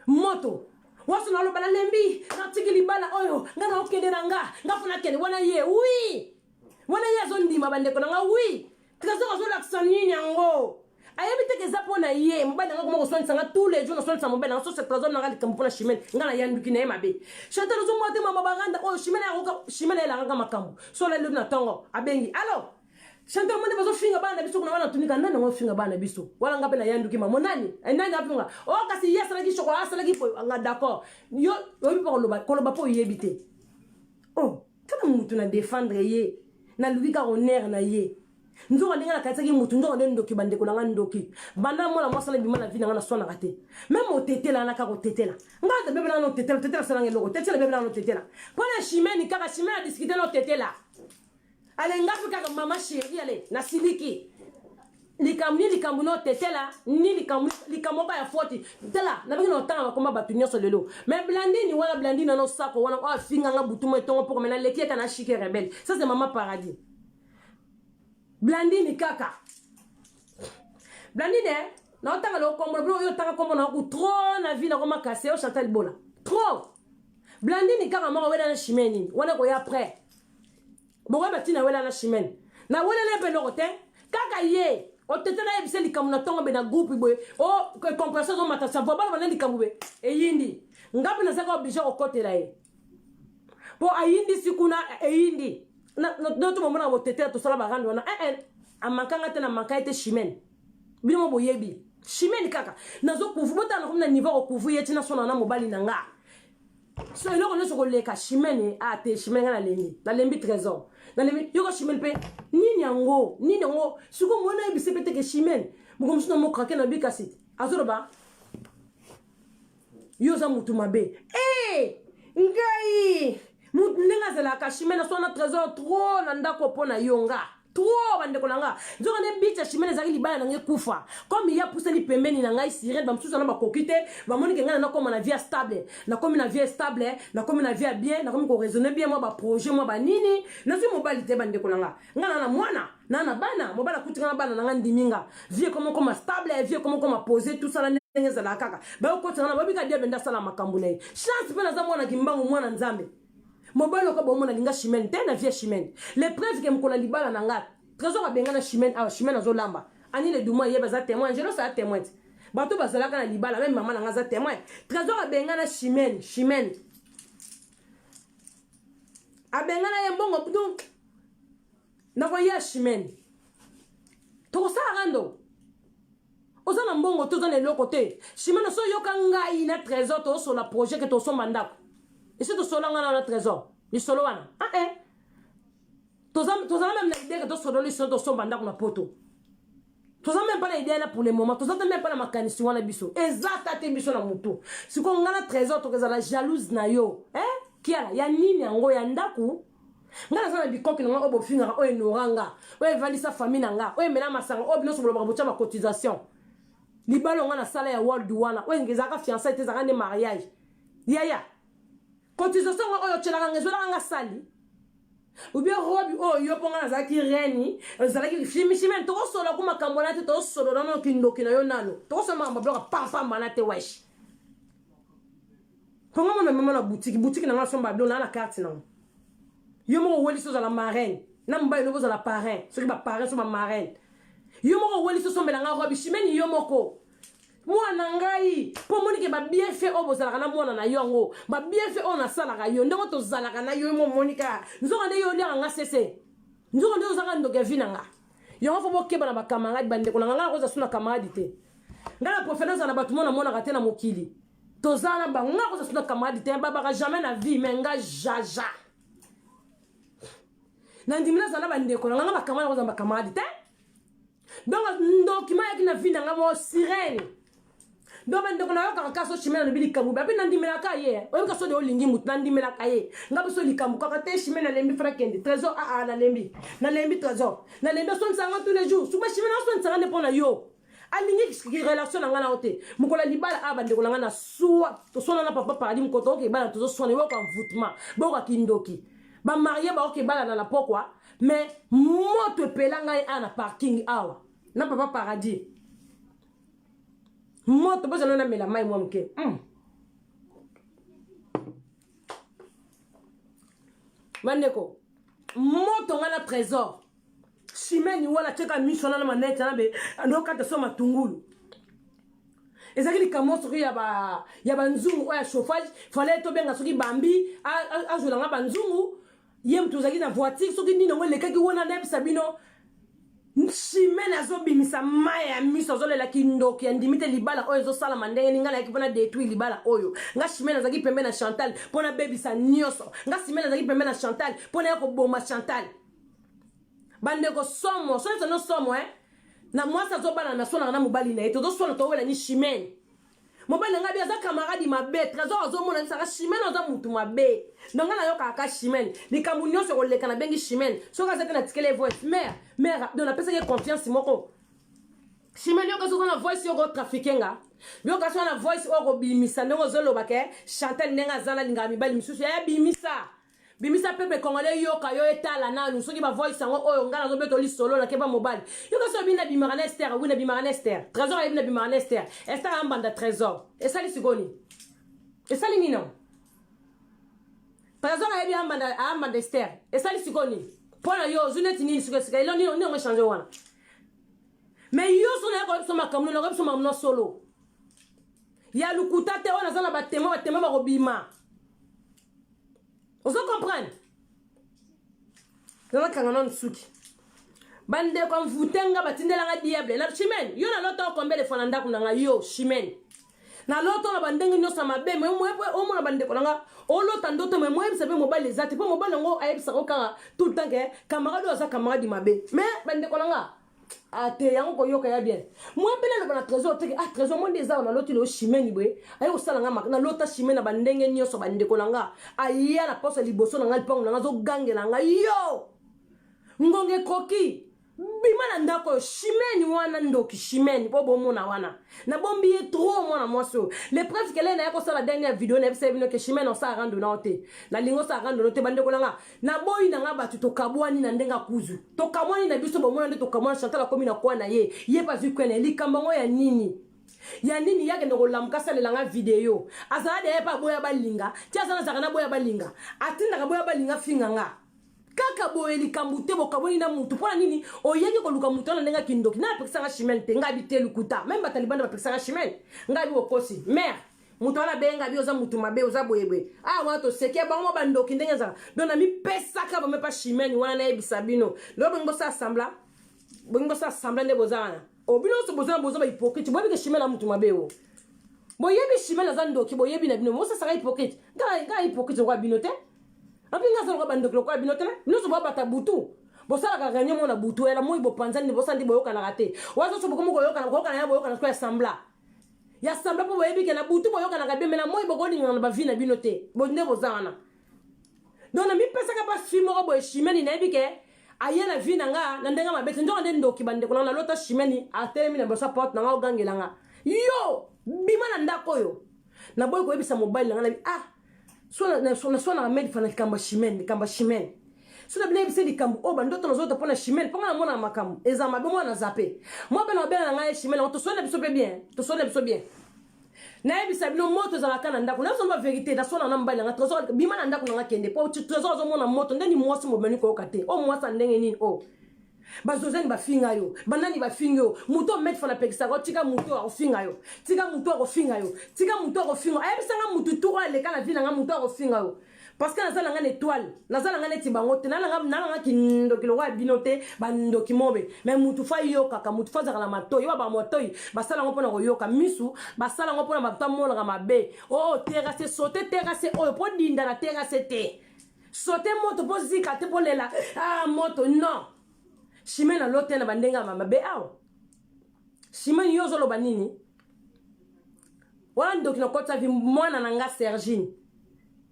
moto waso naloba nalembi natiki libala oyo nga naokende na nga nga fo nakende wana ye wi wana ye azondima bandeko na nga wi Trésor azolakisa nini yango ayebi te ke eza mpo na ye. Mobali na nga koma koswanisa nga tous les jours, naswanisa mobali na nga soso Trésor na nga likambo mpo na Chimène. Nga nayanduki na ye mabe. Chantal ozomona te mama baranda oyo Chimène akoka Chimène ayelaka makambo so alali lobi na ntongo abengi alo Chantal mone bazofinga bana na biso kuna wana tunika nani yango ofinga bana na biso wana nga mpe nayanduki mamo nani nani afinga o oh, kasi ye asalaki chokola asalaki boye nga d'accord yo oyebi mpo koloba koloba mpo oyebi te o oh, tala mutu na défendre ye naluki kaka honneur na ye nzoka ndenge nakanisaki mutu nzoka nde ndoki bandeko na nga ndoki banda mwana mwasi na bima na vie na nga naswanaka te meme otetela na kaka otetela nga ata bebe nanga otetela otetela asalanga eloko otetela bebe nanga otetela mpo na Chimene kaka Chimene adiskute na otetela ale nga mpe kaka mama chérie ale nasiliki likambo ni likambo na otetela ni likambo likambo moko ya foti tala nabaki na otanga bakoma bato nyonso lelo mais Blandini wana Blandini wana osako wana oyo afinganga butu mo etongo mpoko me naleki eka na chike rebelle ça c'est mama paradis. Blandini kaka Blandine naotanga lelo kombo bino oyo otanga kombo na ku trop na vie nakoma kase yo Chantal Bola trop Blandini kaka moko wela na Chimene nini wana koya après bokoyeba ntina wela na Chimene na welele mpe eloko te kaka ye otete nayebisa likambo na ntongo be na groupe boye o compression ezomata savo baloba na likambo be eyindi nga mpe nazalaka oblige kokotela ye mpo ayindisi kuna eyindi noto bomona botetela tosala barande wana eh, eh, amankanga te na manka ye te Chimene bino mo boyebi Chimene kaka nazokuvu botala nakomi na niveau kokuvu ye tina sona na mobali na nga so eloko nyonso koleka Chimene a te Chimene nga nalembi nalembi Trésor nalembi yoko Chimene mpe nini yango nini yango sikoyo mwana yebise mpe teke Chimene moko mosusu na mokrake na bi kasi azoloba yo oza mutu mabe e ngai ndenge azalaka Chimene aso na Trésor trop na ndako mpo na yo nga trop bandeko na nga nzoka nde bicha Chimene ezalaki libala na ngai ekufa comme ye apusani pembeni na ngai sirene bamosusu wana bakoki te bamoni ke ngai nakoma na vie stable nakomi na vie stable nakomi na vie ya bien nakomi koraisonner bien mwa baprojet mwa banini nazwi mobali te bandeko na nga nga na na mwana na na bana mobali akuti nga na bana na nga ndimi nga vie ekoma okoma stable vie ekoma okoma pose tout sala ndenge ezalaka kaka bayokotisa nga na babika diable nde asala makambo na ye chance mpe naza mwana kimbangu mwana nzambe mobali oko bomona linga Chimene te na vie Chimene le preuve ke mokolo ya libala na nga Trésor abenga na Chimene awa Chimene azolamba ani le dumo ayeba aza témoin Angelos aza témoin te bato bazalaka na libala meme mama na nga aza témoin Trésor abenga na Chimene Chimene abenga na ye mbongo donc nakoya Chimene tokosala rando oza na mbongo te oza na eloko te Chimene so oyoka ngai na Trésor tozosola projet ke tosomba ndako esi tosola ngai na Trésor lisolo wana ah eh tozala même na idée ke tosolola lisolo tosomba ndako na poto toza même pas na idée wana pour le moment toza te même pas na makanisi wana biso eza ta te biso na motu sikoyo ngai na Trésor tokozala jalouse na yo eh? Kiala ya nini yango ya ndako ngai naza na bikoki na ngai oyo bofingaka oyo enora nga oyo evandisa famille na nga oyo emela masanga oyo bino bolobaka botya bacotisation libala nga nasala ya world wana oyo ezalaka fiançailles te ezalaka nde mariage yaya. Cotisation ngo oyo otyelaka nga ezwelaka nga sali ou bien robi oyo yo mpo nga nazalaki reine, ezalaki chimene. Tokosolola ku makambo na te, tosolola nano kindoki na yo nano, tokosolola makambo biloko pampamba na te. Wesh, mpo nga mona mema na boutique, boutique na nga nasomba biloko naa na carte nango. Yo moko owelisi ozala marraine na mobali lobi ozala parrain, soki baparrain, soki bamarraine. Yo moko owelisi osombela nga robi, chimene, yo moko mwana ngai, mpo omonike babienfait oyo bozalaka na mwana na yo yango, babienfait oyo nasalaka yo, ndenge tozalaka na yo, mo omonika nzoka nde yo oliaka nga sese, nzoka nde ozaka ndoki ya vie na nga. Yango fo bokeba na bacamarade, bandeko na nga. Nga nakoza su na camarade te. Nga na préféré ozala na bato mo namonaka te na mokili, toza na bango. Nga koza su na camarade te, babaka jamais na vie, mais nga jaja na ndimi nazala na bandeko na nga. Nga bacamarade, nakozala bacamarade te. Donc ndoki mayaki na vie na nga mo sirène. Donc bandeko, nayokaka kaka so chimene alobi likambo ape, nandimelaka ye. Oyebi ka so de olingi mutu, nandimelaka ye. Nga biso likambo kaka te, chimene alembi, fana kende trésor. Aa, nalembi, nalembi trésor, nalembi osonisanga tous les jours. Suba chimene asonisanga nde mpo na yo alingi relation na ngai na yo te. Mokolo ya libala awa, bandeko na ngai, na suwa toswana na papa Paradis. Mokolo tokoki ebala, tozoswana, boyoka mvutema, boyoka kindoki. Bamarie baoki ebalana na pokwa, mais moto epela ngai awa na parking awa na papa Paradis. Moto bozala, namela mai mwa moke. Bandeko, moto ngai na trésor chimene wana tieka miso wana na manete na be andokata so matungulu. Ezalaki likambo soki ya banzungu oyo ya chauffage, fallait tobenga soki bambi azwelanga banzungu. Ye moto ozalaki na voiture, soki nini yango elekaki wana. Nayebisa bino, chimene azobimisa mai ya miso, azolela kindoki ya ndimi te. Libala oyo ezosalama ndenge nini? Ngai nayaki mpona détruire libala oyo. Nga chimene azalaki pembe na Chantal mpona bebisa nyonso. Nga chimene azalaki pembe na Chantal mpona ya koboma Chantal. Bandeko, somo so ezano somo e na mwasi azobala na sonaka na mobali na ye, tozoswana, towela ni chimene. Mobali na ngai bi aza camarade mabe. Trésor azomona bisaka chimene aza mutu mabe. Na ngai nayokaka ka chimene, likambo nyonso ekoleka nabengi chimene. Soki aza te, natikeli ye voice mare mare. Donc napesaki ye confiance moko. Chimene, yoka, soki na voice yoko trafiquer nga, yoka, soki na voice oyo kobimisa ndenge ozoloba ke Chantal ndenge aza nalingaka mibali misusu, yaya, bimisa, bimisa peuple congolais yoka yo, etala nanu soki bavoice yango oyo ngai nazobeta lisolo nakeba mobali. Yoka, soki oyebi nabimaka na Ester, wi, nabimaka na Ester. Trésor ayebi nabimaka na Ester. Ester ambanda trésor, esali sikoni, esali nini? Trésor ayebi ambanda Ester, esali sikoni mpo na yo ozwi neti nini? Siko esika elo nini yango échange wana? Mais yo so nayaka koyebi biso makambo, nakoyebi biso makambo na solo ya lukuta te. Oyo naza na batémoin, batémoin bakobima. Ozo comprendre? Nazakanga nanu suki. Bandeko, mvute nga batindelanga diable na chimene. Yo, nalota okombele fo na ndako na nga. Yo chimene, nalota na bandenge nyonso ya mabe. Omona, bandeko na nga, olota ndoto me moyebisa mpe mobali eza te, mpo mobali yango ayebisaka kaka tout le temps ke camarade oyo aza camarade mabe. Mais bandeko na nga, ate yango koyoka ya bien. Moi mpe naloba na trésor teke: ah, trésor, mo nde eza naloti leo chimene boye aye kosala nga. Nalota chimene na bandenge nyonso. Bandeko na nga, aya na poso liboso na nga, lipango na nga, azogangela nga: yo ngonga ekoki, bima na ndako oyo. Chimene wana ndoki, chimene mpo bomona wana nabombi ye trop. Mwana mwasi oyo, le preuve kele naye kosala dernière video, nayebisa bino ke chimene osala rando nao te, nalingi osala rando no te. Bandeko na nga, naboyi na nga bato, tokabwani na ndenge akuzu, tokabwani na biso. Bomona nde tokabwani. Chantal akomi na kwa na ye, ye mpe azwi kwe na ye. Likambo yango ya nini, ya nini? Yakende kolamuka, asalela nga video. Azala deya mpe aboya balinga ti aza nazalaka na boya balinga, atindaka boya balinga, finga nga kaka boye. Likambo te, bokabwani na mutu mpo na nini? Oyaki koluka mutu wana ndenge akindoki na apekisanga chimene te. Ngai bi te, lukuta. Même bato ya libanda bapekisanga chimene. Ngai bi okosi mare, moto wana abenga bi oza mutu mabe, oza boyeboye. Awa wana toseki ya bango bandoki ndenge ezala. Donc namipesaka bame pa chimene wana. Nayebisa bino lelo, bongi bosala semblant, bongi bosala semblant nde boza wana. O bino nyonso boza, boza bahypocrite. Boyebi ke chimene na mutu mabe o, boyebi chimene aza ndoki, boyebi na bino mosasaka hypocrite. Ngai hypocrite lokola bino te, api ngai aza lokola bandoki lokola bino te. Bino nyonso boabata butu, bosalaka réunion mona butu ela moi, bopanzani, bosala nde boyokanaka te. Waza nyonso bokomi koyokana, koyokana ya boyokana sikoyo ya semblant, ya semblant, mpo boyebi ke na butu boyokanaka bien, mais na moi bokolingana na bavie na bino te. Nde boza wana. Donc namipesaka mpa fi moko boye, chimene. Nayebi ke aye na vie na nga na ndenge mabe te, nzoka nde ndoki. Bandeko na nga, nalota chimene atelemi na liboso porte na nga, ogangela nga: yo bima na ndako oyo. Naboyi koyebisa mobali na nga. Nabi ah, Naswanaka medi fana likambo ya chimene, likambo ya chimene. So na bino yebisa likambo oyo bandoto nazota mpo na chimene, mpo nga namonaka makambo eza mabe. Mwana zape mwa mpe na babenga na ngai chimene yango, toswani na biso mpe bien, toswani na biso bien. Nayebisa bino, moto ezalaka na ndako. Nayebisa ba vérité. Naswana na mobali na nga Trésor. Bima na ndako na nga, kende, mpo Trésor azomona moto ndeni. Mwasi mobali koyoka te. O mwasi ya ndenge nini? O bazozani bafinga yo, banani bafingi yo? Moto ometi fana apekisaka yo, tika moto akofinga yo, tika moto akofinga yo, tika moto akofinga yo. Ayebisanga motu tu oyo aleka na vie na nga, moto akofinga yo, parce que naza na nga na étoile, naza na nga neti bango te, nalanga kindoki lokola bino te, bandoki mobe. Mais mutu fa ayokaka, mutu fa azalaka na matoi oyo bamatoi basala yango mpona koyoka, misu basala yango mpona bato amonaka mabe. O terrasse, saute terrasse oyo mpo dinda na terrasse te, saute moto mpo zika te, mpo lela ah moto non. Chimene alo te na bandenge ya mabe awa. Chimene, yo ozoloba nini wana? Ndoki nakotisa vi mwana na nga Sergine.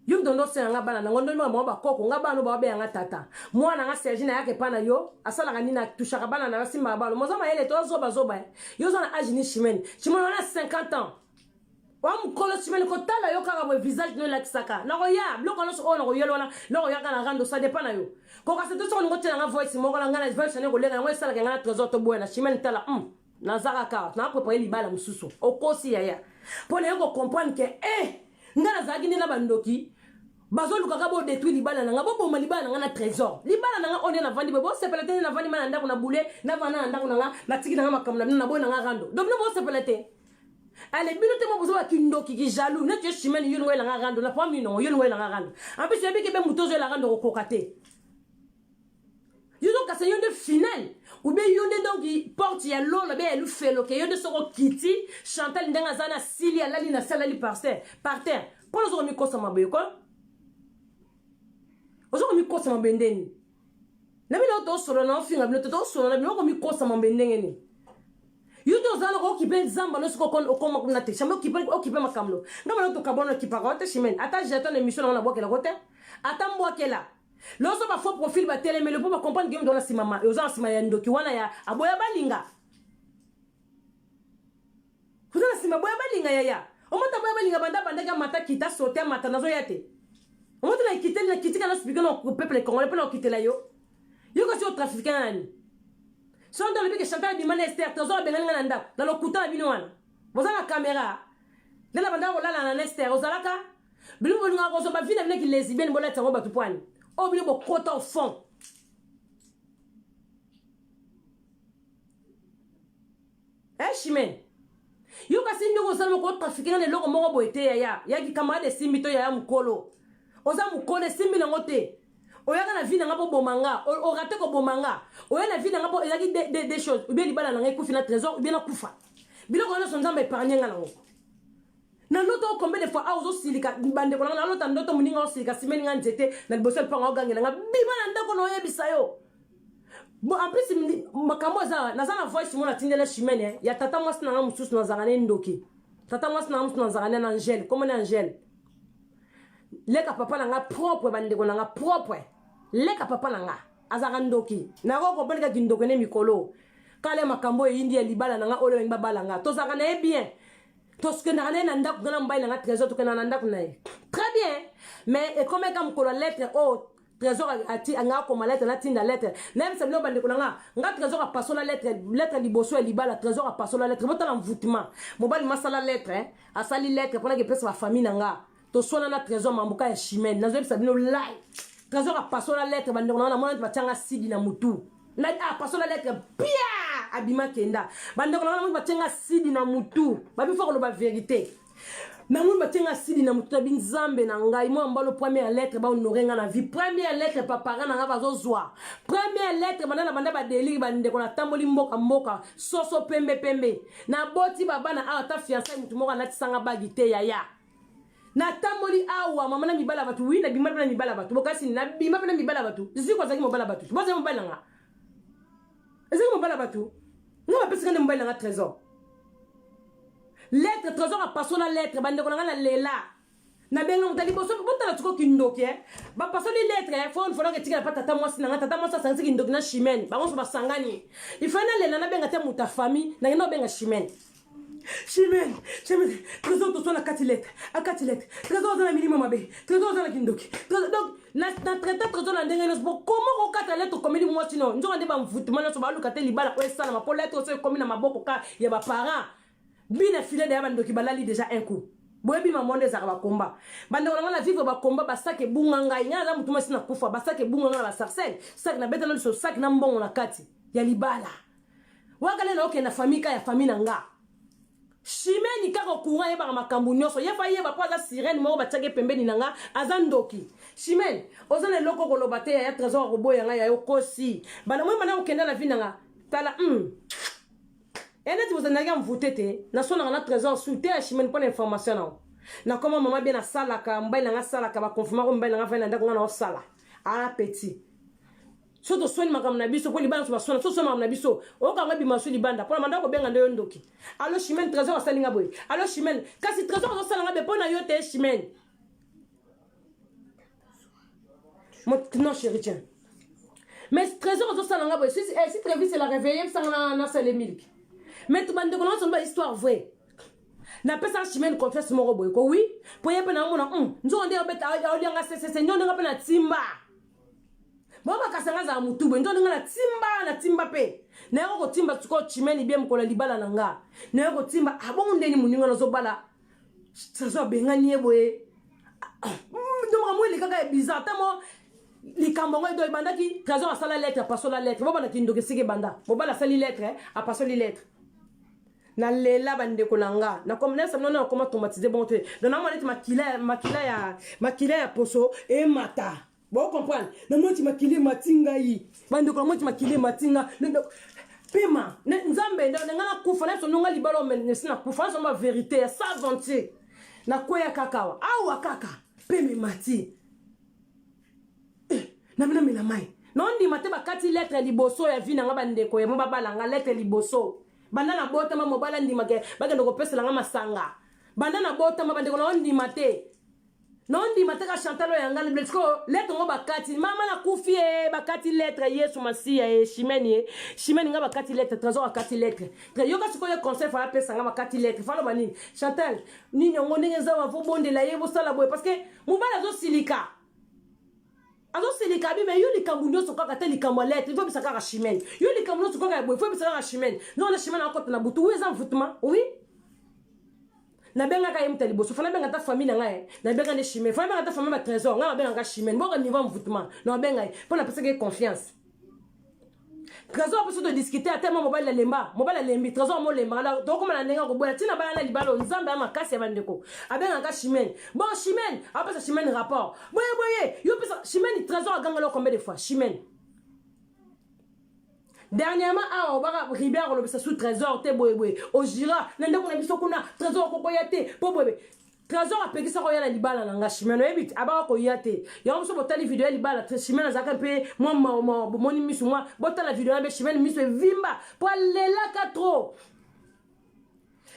Yo moto ndo osenga nga bana nango, ndomi bango bakoko nga bana baobeya nga tata. Mwana nga Sergine ayaka epa na yo, asalaka nini? Atushaka bana na yo, asimbaka bana. Moza mayele to ozobazoba? Yo oza na age ni Chimene? Chimene wana 50 ans wa mokolo. Chimene, kotala yo kaka boye, visage no elakisaka nakoya biloko nyonso oyo nakoyela wana, nakoyaka na rando. Ça dépend na yo. Kokasa te soki olingo otiela nga voice moko na ngai na voice ane kolenga yango esalaka ngai na Trésor toboya na Chimene. Tala, naza kaka na prépare libala mosusu. Okosi yaya, mpo naye kocomprendre ke eh ngai nazalaki nde na bandoki bazolukaka bodétruire libala na ngai, boboma libala na ngai na Trésor. Libala na ngai oyo nde navandi boye, bosepela te. Nde navandi ma na ndako na bule, navanda na ndako na ngai, natiki na ngai makambo na bino, naboyi na ngai rando. Donc bino bosepela te. Ale bino te mo boza bakindoki, ki jaloux neti yo Chimene. Yo lingo oyelanga rando na problème nini? Yo lingo oyelanga rando, en plus oyebi ke be moto ozoyela rando kokoka te. Yo tokasa yo nde final ou bien yo nde donc porte ya lolo be ya lufelo ke yo nde soko okiti Chantal ndenge aza na sili, alali na se, alali par terre, par terre. Mpona ozo komikosa maboye ko, ozo komikosa maboye ndeni na bino? Tosolola na ofinga bino te, tosolola na bino. Okomikosa maboye ndenge nini? Yo te ozala okipe nzamba no, soki okoma kuna te chambe, okipe makambo nga bana tokabwana, okipaka o te. Chimene, ata jeton na émission nango nabwakelako te, ata mbwakela loso ba faux profil batelemeli mpo bacomprendre ke yo na nsima, oza na nsima ya ndoki wana ya aboya balinga. Oza na nsima boya balinga yaya, omata boya balinga banda bandaki amata kita sote amata nazoya te. Omata na ekiteli na kitika na spike na peuple congolais mpo na okitela yo. Yo kasi otrafiquer nani? So nde olobi ke Chantal abima na Ester, Trésor abengani ngai na ndako na lokuta na bino wana. Boza na caméra nde na bandaka kolala na Ester. Ozalaka bino bolingaka kozwa bavi na bino kilesbienne, bolatisa yango bato pwani oyo bino bokota au fond. Eh Chimene, yo kasi ndenge osala moko otrafiquer nga na eloko moko boye te yaya. Yaki camarade esimbi to yaya mokolo, oza mokolo esimbi nango te. Oyaka na vie na nga mpo boma nga, orate koboma nga. Oya na vie na nga mpo ezalaki deux choses: ou bien libala na nga ekufi na Trésor, ou bien nakufa. Biloko nyonso Nzambe épargne nga nango. Na ndoto o combien de fois awa ozosilika? Bandeko na nga, nalota ndoto moninga osilika, simeli nga nzete na liboso ya lupango, ogangela nga: "Bima na ndako na oyebisa yo." Bon, en plus makambo eza, naza na voice mo natindela Chimene ya tata mwasi na nga mosusu. Nazalaka ne ndoki, tata mwasi na nga mosusu nazalaka ne na Angele, komona Angele leka papa na nga propre. Bandeko na nga propre, leka papa na nga azalaka ndoki. Nako comprendre kaka kindoki ne mikolo kala makambo eyindi ya libala na nga oyo balingi babala nga. Tozalaka na ye bien, tokendaka na ye na ndako nga na mobali na nga Trésor, tokendaka na ndako na ye très bien. Mais ekomeka mokolo ya lettre oyo Trésor ati anga akoma lettre, natinda lettre. Nayebisa bino bandeko na nga, nga Trésor apasola lettre, lettre liboso ya libala. Trésor apasola lettre, botala mvutema mobali masala lettre, asali lettre mpona kepesa bafamille na nga. Toswana na Trésor mamboka ya Chimene. Nazoyebisa bino lai, Trésor apasola lettre. Bandeko na nga, namona neti batianga sidi na mutu. Apasola lettre pia, abima kenda. Bandeko na nga, namoni batianga sidi na mutu, babi fo koloba vérité. Namoni batianga sidi na motu. Nabi Nzambe na ngai, mwa mbalo première lettre bahonore nga na vie, première lettre papara na nga bazozwa première lettre banda na banda badelire. Bandeko, natamboli mboka mboka, soso pembe pembe, naboti babana awa, ata fiançailles motu moko alatisanga bague te yaya. Natamboli awa, mama na mibala bato, wi, nabima mpe na mibala bato. Bokasi nabima mpe na mibala bato. Ziko azalaki mobala bato, bozali mobali na nga, ezalaki mobala bato. Nga bapesika nde mobali na nga Trésor lettre. Trésor apasola lettre. Bandeko na nga, na lela, nabenga moto ya liboso. Botala tiko kindoki e bapasoli lettre. Fo folaka etikala pa tata mwasi na nga. Tata mwasi asangisi kindoki na Chimene, bango nyonso basangani. Ifai nalela, nabenga te moto ya famille, nakenda kobenga Chimene. Chimene, Chimene, Trésor toswa na kati lettre, akati lettre. Trésor aza na milimo mabe, Trésor aza na kindoki. Trésor donc na na traité Trésor na ndenge nyonso po comment kokata lettre okomeli mwasi no nzoka nde bamvutuma nyonso baluka te libala oyo esalama po lettre oso ekomi na maboko ka ya baparent bina filet deya bandoki balali déjà un coup. Boyebi mama nde ezalaka bakomba, bandeko na ngai na vivre bakomba. Basaki ebunga ngai, ngai naza motu mwasi na kufa, basaki ebunga ngai na basarcelle, saki nabeta na liso, saki na mbongo na kati ya libala wakale na okende na famille ka ya famille na nga. Chimeni kaka courant ayebaka makambo nyonso, ye fa yeba mpo aza sirene moko batiaki pembeni na nga, aza ndoki. Chimene, oza na eloko koloba te. Yaya Trésor akoboya ngai, yaya okosi. Bana moi bana kokenda na vie na nga, tala eneti bozalaki ya mvute te. Nasonaka na Trésor su te ya Chimene mpo na information nao. Nakoma mama bien, nasalaka, mobali na nga asalaka, baconfirmako mobali na nga fai na ndako, nga na osala ana petit. So toswani makambo na biso mpo libanda nyonso baswana. So toswani makambo na biso, oyokanga ebima so libanda mpona banda kobenga nde yo ndoki. Allo Chimene, Trésor asali nga boye. Allo Chimene, kasi Trésor azosala nga be mpo na yo te, Chimene. Non chéri, tiens, mais Trésor azosala nga boye. Si, eh, si Trevis la réveillé bisanga na nasala miliki. Mais bandeko na nyonso ba histoire vraie, napesaka Chimene confiance moko boye ko wi mpo ye mpe naomona nzoko nde aolianga sesese ndio ndenge mpe na timba bo bakasa nga azala motu boye, nzo ndenge na timba, na timba mpe nayako kotimba. Sikoyo Chimene bie mokolo ya libala na nga, naye kotimba abongo ndeni moninga nazobala, Trésor abengani ye boye. Donc makambo elekaka ya bizarre ata mo likambo yango edo ebandaki. Trésor asala lettre, apasola lettre, bobanda kindoki esika ebanda. Mobali asali lettre, apasoli lettre. Nalela bandeko na nga, nayesa bino, nakoma traumatisé bongo te. Donc namona neti makila, makila ya makila ya poso emata. Bocomprendre, namoni ti makila emati ngai, bandeko, namoni ti makila emati nga pema. Nzambe nga nakufa na biso ndonga libala nesi nakufa naso ba vérité ya s'aventure. Nakweya kaka awa awa kaka pema emati na bino mela mai. Naondima te, bakati lettre liboso ya vie na nga. Bandeko ya mo babala nga, lettre liboso banda na botama, mobali andimake bakende kopesela nga masanga banda na botama. Bandeko, naondima te, naondima te ka Chantal oyo yanga sikoyo lettre ngo bakati. Mama nakufi e, bakati lettre. Yesu Masiya e, Chimene ye, Chimene nga bakati lettre, Trésor akati lettre. Yoka sikoyo conseil fa apesa nga, bakati lettre, faloba nini? Chantal, nini yango ndenge eza, bavobondela ye, bosala boye parce que mobali azosilika, azosilika bi. Mais yo likambo nyonso kaka te, likambo ya lettre, il faut bisa kaka Chimene. Yo likambo nyonso kaka ya boye, il faut bisa kaka Chimene. Non, na Chimene akota na butu, oui, eza mvutuma, oui. Nabengaka ye moto ya liboso, fa nabenga ata famille na ngai, nabenga nde Chimene, fa nabenga ata famille ba Trésor, ngai nabengaka Chimene. Boka niveau ya mvutuma, nabenga ye mpo napesaki ye confiance. Trésor mpe so todiscute ata ma mobali alemba, mobali alembi, Trésor molemba, tokóma na ndenge akoboya ntina bala na libala. Oyo Nzambe ya makasi ya bandeko, abengaka Chimene. Bon, Chimene apesa Chimene rapport boye boye, yo pesa Chimene. Trésor agangela combien de fois Chimene? Dernièrement awa obaka ribe akolobisa su Trésor te boyeboye, ojira na ndako na biso kuna, Trésor akokoya te mpo boyeboye. Trésor apekisa koya na libala na nga. Chimene oyebi te, abaka koya te. Yango biso botali video ya libala, Chimene azalaka mpe mwa mawa, bomoni miso mwa, botala video na mpe Chimene miso evimba mpo alelaka trop.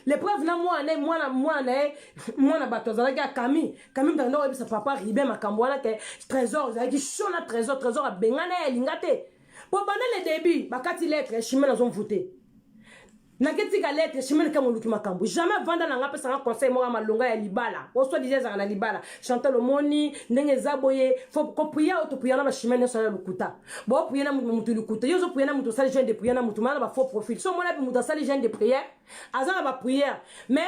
L'épreuve na mwana mwana mwana ye mwana bato azalaki akami kami moto akenda koyebisa papa Ribe makambo wana ke Trésor ezalaki chaud na Trésor. Trésor abengana ye, alinga te po banda le début bakati lettre, Chimene azomvute naketika lettre. Chimene ka moluki makambo, jamais vanda na nga apesanga conseil moko ya malonga ya libala. Osoi disant ezalaka na libala, Chantal, omoni ndenge eza boye, faut koprier. Oyo toprier na bachimene nyonso ya lokuta, boprier na motu lokuta. Yo ozoprier na motu osali jeûne de prière na motu maa na bafaux profil. So omoni api motu asali jeûne de prière, aza na baprière, mais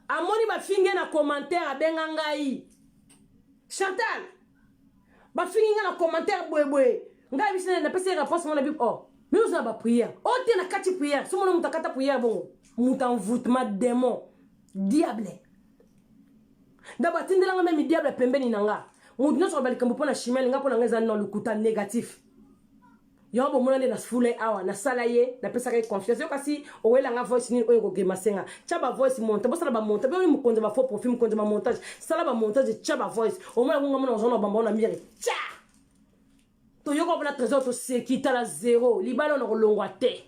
amoni bafinge na commentaire, abenga ngai: "Chantal, bafingi ngai na commentaire boyeboye." Ngai bisi napesi ye réponse mona bi: "Oh, mais oza na baprière o te na kati prière." So mona moto akata prière bongo, moto envoûtement, démon, diable da batindelanga même diable pembeni na nga. Moto nyonso koloba likambo mpo na Chimene, nga mpo na nga eza non, lokuta, négatif. Yango bomona nde nasfula ye awa, nasala ye, napesaka ye confiance. Yo kasi owelanga voice nini oyo ekokema senga tia bavoice monte, bosala bamonte boyo mokonzi bafaux profil, mokonzi bamontage, sala bamontage, tia bavoice. Omona konga mona ozona bamba na mire tia toyoka mpona Trésor, toseki. Tala zero libala oyo na kolongwa te.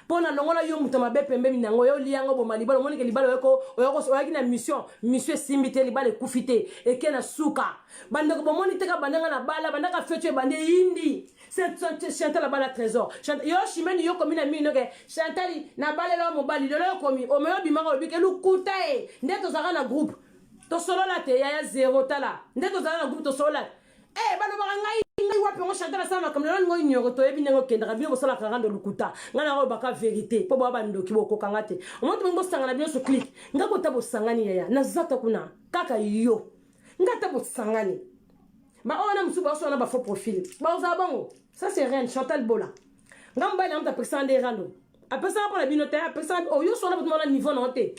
Mpo na longola yo moto mabe pembeni na yango, yo olia yango boma libala, omoni ke libala oyaki na mission, mission esimbi te, libala ekufi te, eke na suka. Bandeko bomoni te ka banda nga na bala, bandaka feti ebandi eyindi. Chantal abala Trésor. Yo Chimene yo komi na mino ke Chantal na balela yo mobali lelo yo komi omeyo bimaka olobi ke lukuta e nde tozalaka na groupe tosolola te yaya zero tala nde tozalaka na groupe tosolola te eh balobaka ngai ngai wapi yango Chantal asala makambo lelo ningo ignore toyebi ndenge okendaka bino bosalaka rando lukuta ngai nakolobaka verité mpo boya bandoki bokoka nga te omoni tobengi bosangana bino so clique ngai kota bosangani yaya nazata kuna kaka yo ngai ata bosangani ba oyo na mosusu baosala na ba faux profil baozala bongo. Ça, c'est reine Chantal Bola. Nga mobali na moto apekisaka nde rando, apesaka mpo na bino te, apesaka oyo sona bato mona niveau na yo te,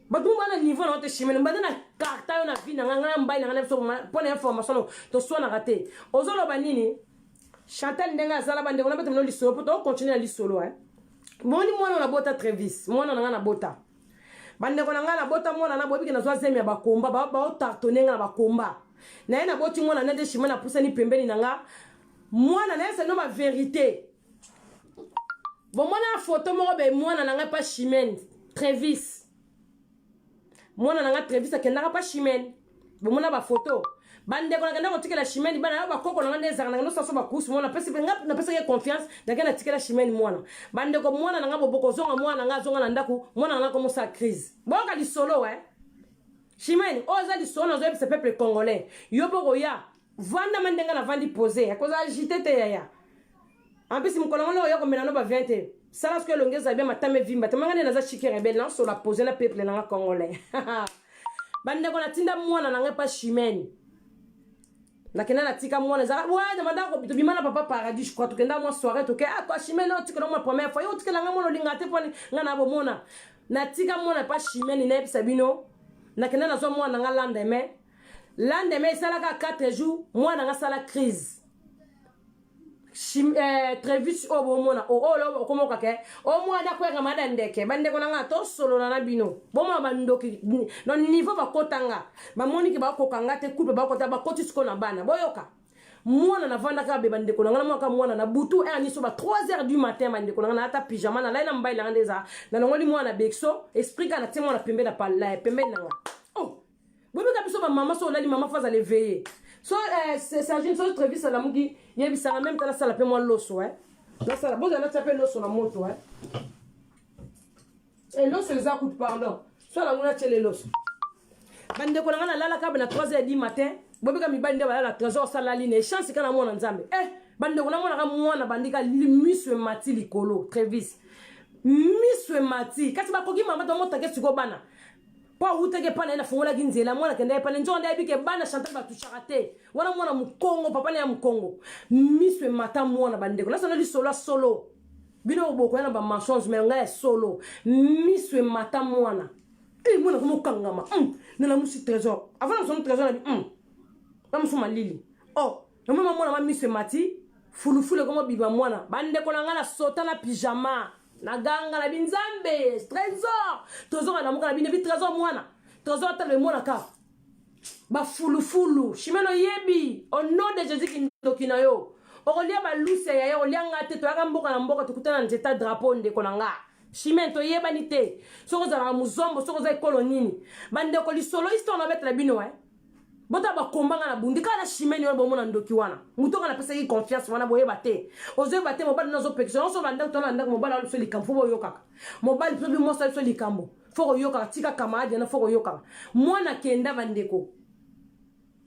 bato mo bana niveau na yo te. Chimene mbanda na karta yo na vie na nga, nga na mobali na nga na biso mpo na information no toswanaka te. Ozoloba nini Chantal ndenge azala? Bandeko na bato mino lisolo mpo tokocontinue na lisolo. Boni mwana na bota Trevis, mwana na nga na bota, bandeko na ngai, nabota mwana na boyebi ke nazwa zemi ya bakomba, baotartone nga na bakomba na ye. Naboti mwana na nde shima napusani pembeni na nga mwana na ye sano baverité. Bomona foto moko be mwana na ngai pa Chimene Trevis, mwana na ngai Trevis akendaka pa Chimene. Bomona bafoto, bandeko, nakenda kotikela Chimene bana yo bakoko na ngai nde ezalaka nakenda osaso bakusu mwana napesi mpe nga napesaki ye confiance. Nakenda natikela Chimene mwana, bandeko, mwana na ngai boboko ozonga, mwana na ngai azonga na ndako, mwana na ngai komosala crise. Boyoka lisolo e Chimene oyo eza lisolo nazoyebisa peuple congolais. Yo mpo koya vandama ndenge navandi pose akozala agité te yaya. En plus mokolo yango oya komela no bavin te, sala soki elongi ezala bien, matama evimba te. Manga nde naza chike rebelle, nasola pose na peuple nanga congolais. Bandeko, natinda mwana na ngai pa Chimene, nakenda natika mwana ezaka wa tobima na papa Paradis, je crois tokenda mwa soirée, toke ah kwa Chimene otikela mwa première fois yo otikela nga mwana olinga te mponi nga na bomona. Natika mwana pa Chimene, nayebisa bino, nakenda nazwa mwana na nga lendemain. Lendemain esalaka 4 jours, mwana nga asala crise. Trevis oyo bomona oyo okomoka ke omwana akweka mada ndeke. Bandeko na nga, tosolola na bino, bomona bandoki no niveau bakotanga, bamoniki bakoka nga te, couple bakota, bakoti sikoyo na bana. Boyoka mwana navandaka be, bandeko na nga, namwaka mwana na butu heure nyonso ba 3 heures du matin. Bandeko na nga, naata pyjama, nalai na mobali na nga nde eza nalongoli mwana berceau, esprit kaka natie mwana pembeni na pembeni na nga. Oh, bobika biso bamama, so olali mama fo azala éveillé. So Sergine, so Trevis alamuki, yebisanga meme ta nasala mpe mwa loso nasala bozala natia mpe loso na moto loso eza kutu, pardon, so alango natiele loso. Bandeko na nga, nalalaka be na 3 heures du matin. Bobika mibali nde balala, Trésor osalali na echance kaka na mwana Nzambe. Bandeko, namonaka mwana bandika miso emati likolo, Trevis miso emati kasi bakoki mama tomotake sikoyo bana mpo awutaki epai na ye, nafungolaki nzela, mwana akenda epai na nzoka nde ayebi ke bana Chantal batushaka te. Wana mwana mokongo, papa na ya mokongo, miso emata mwana. Bandeko, nasana lisolo ya solo, bino bokoya na bamensonge, mais ngai ya solo. Miso emata mwana e mwana komokangama nalamusi Trésor avant namusano Trésor na bi na mosu malili oh namona mwana ma miso emati fulufulu ekomobima mwana. Bandeko na ngai, nasota na pyjama, naganga na binzambe Trésor, tozonga na moka na bino bi Trésor, mwana Trésor atala emona kaka bafulufulu. Chimene oyebi, au nom de Jésus, kindoki na yo okolia baluse ya ye, olia nga te. Toyaka mboka na mboka, tokutana na nzeta drapeau. Ndeko na nga Chimene, toyebani te soki ozalaka mozombo, soki oza ekolo nini. Bandeko, lisolo histoire nabetela bino bota bakomba nga na bundi kaka na Chimene wana. Bomona ndoki wana, moto nga napesaki confiance wana, boyeba te, ozoyeba te. Mobali nazopekisa nyonso bandako tona ndako, mobali wana biso likambo fo boyokaka, mobali biso bimosa biso likambo fo koyokaka. Tika camarade yana, fo koyokaka. Mwana kenda, bandeko,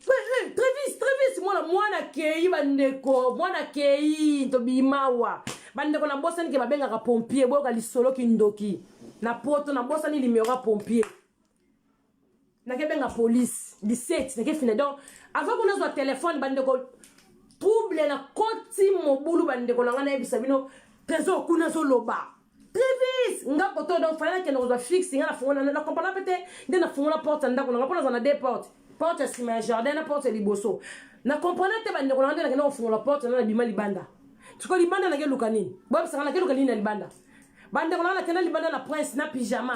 Trevis, Trevis mwana, mwana kei, bandeko, mwana kei tobimawa. Bandeko, nabosani ke babengaka pompier. Boyoka lisolo kindoki na poto. Nabosani numero ya pompier, nakebenga police 17, nakefina. Donc avant kuna azwa telefone, bandeko, trouble na koti mobulu. Bandeko na ngai, nayebisa bino, Trésor kuna azoloba Trevis nga koto. Donc fallait nakende kozwa fixe. Nga nafungola, na comprendre mpe te nde nafungola porte ya ndako na nga mpo naza na deux porte, porte ya nsima ya jardin na porte ya liboso. Na comprendre te, bandeko na nga, nde nakende kofungola porte na nabima libanda. Sikoyo libanda nakeluka nini? Boyebisanga, nakeluka nini na libanda? Bandeko na nga, nakenda libanda na prince na pyjama,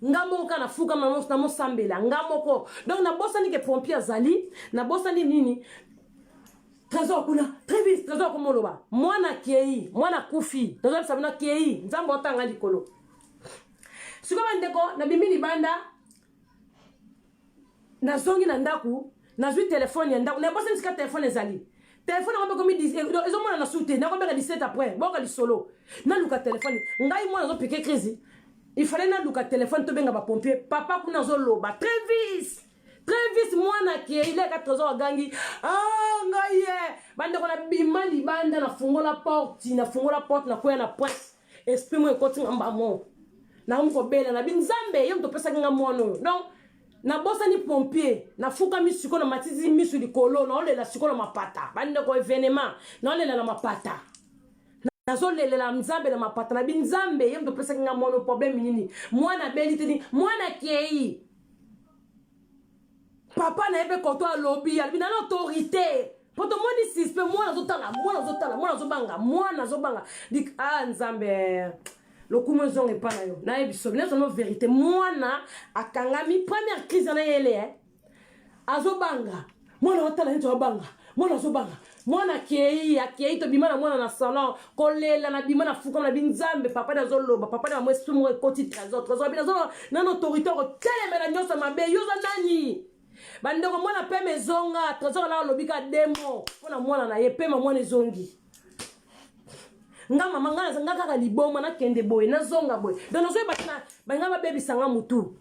nga moko kaka nafukama namosambela nga moko. Donc nabosani ke pompier azali, nabosani nini. Trésor kuna Travis, Trésor komoloba mwana kei, mwana kufi, tozobisa bino kei, Nzambe otanga likolo. Sikoyo bandeko, nabimi libanda, nazongi na ndako, nazwi telefone ya ndako, nabosani sika telefone ezali. Telefone yango mpe ekomi ezomonana su te, nakobenga 17 après, boyoka lisolo. Naluka telefone, ngai mwana azopike crise, il fallait naluka telefone tobenga bapompier. Papa kuna azoloba Travis, Travis mwana kei leka. Trésor agangi, ah ngai ye. Bandeko, na bima libanda, nafungola porte, nafungola porte, nakwea na prince, esprit mo ekoti nga mbamo, nakomi kobela na bi Nzambe, yo moto opesaki nga mwana oyo. Donc nabosani pompier, nafukami sikoyo, na matisi misu likolo, naolela sikoyo na mapata. Bandeko, événement, naolela na mapata, nazolelela Nzambe na mapata na bi Nzambe, ye moto opesaki nga mwana, problème nini? Mwana abeli te, nini? Mwana kei. Papa na ye mpe koto alobi, alobi nana autorité mpo tomoni suspect. Mwana azotala, mwana azotala, mwana azobanga, mwana azobanga. Ah Nzambe, lokumu ezonga epa na yo. Nayebi soki nyonso no vérité. Mwana akangami, première crise na yele, eh? Azobanga, mwana otala neti azobanga, mwana azobanga, mwana akei, akei. Tobima na mwana na salon, kolela na bima na fukama na binzambe. Papa nde azoloba, papa nde bamwa esprit moko ekoti Trésor. Trésor abi nazo nano autorité kotelemela nyonso mabe, yo oza nani? Bandeko, mwana pema ezonga. Trésor alaka alobi ka demo mpo na mwana na ye, pema mwana ezongi. Nga mama, nga nga kaka liboma, nakende boye, nazonga boye, donc nazoyeba te balinga babebisa nga mutu.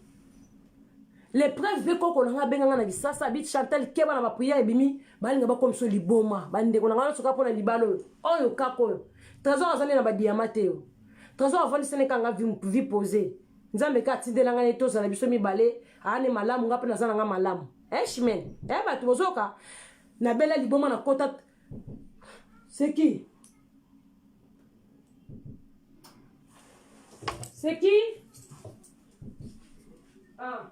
L'épreuve mpe koko na nga abenga nga na Kisasa, abi Chantal, keba na baprière ebimi, balinga bakomisa liboma. Bandeko na nga nyonso, kaka mpona libala oyo, oyo kaka oyo. Trésor aza nde na badiama te yo. Trésor avandisani kanga vie posée. Nzambe ka atindela ngai tozala biso mibale, aane malamu, nga mpe naza na nga malamu. Shimen bato bozoka nabela liboma na kota. C'est qui? C'est qui? Ah.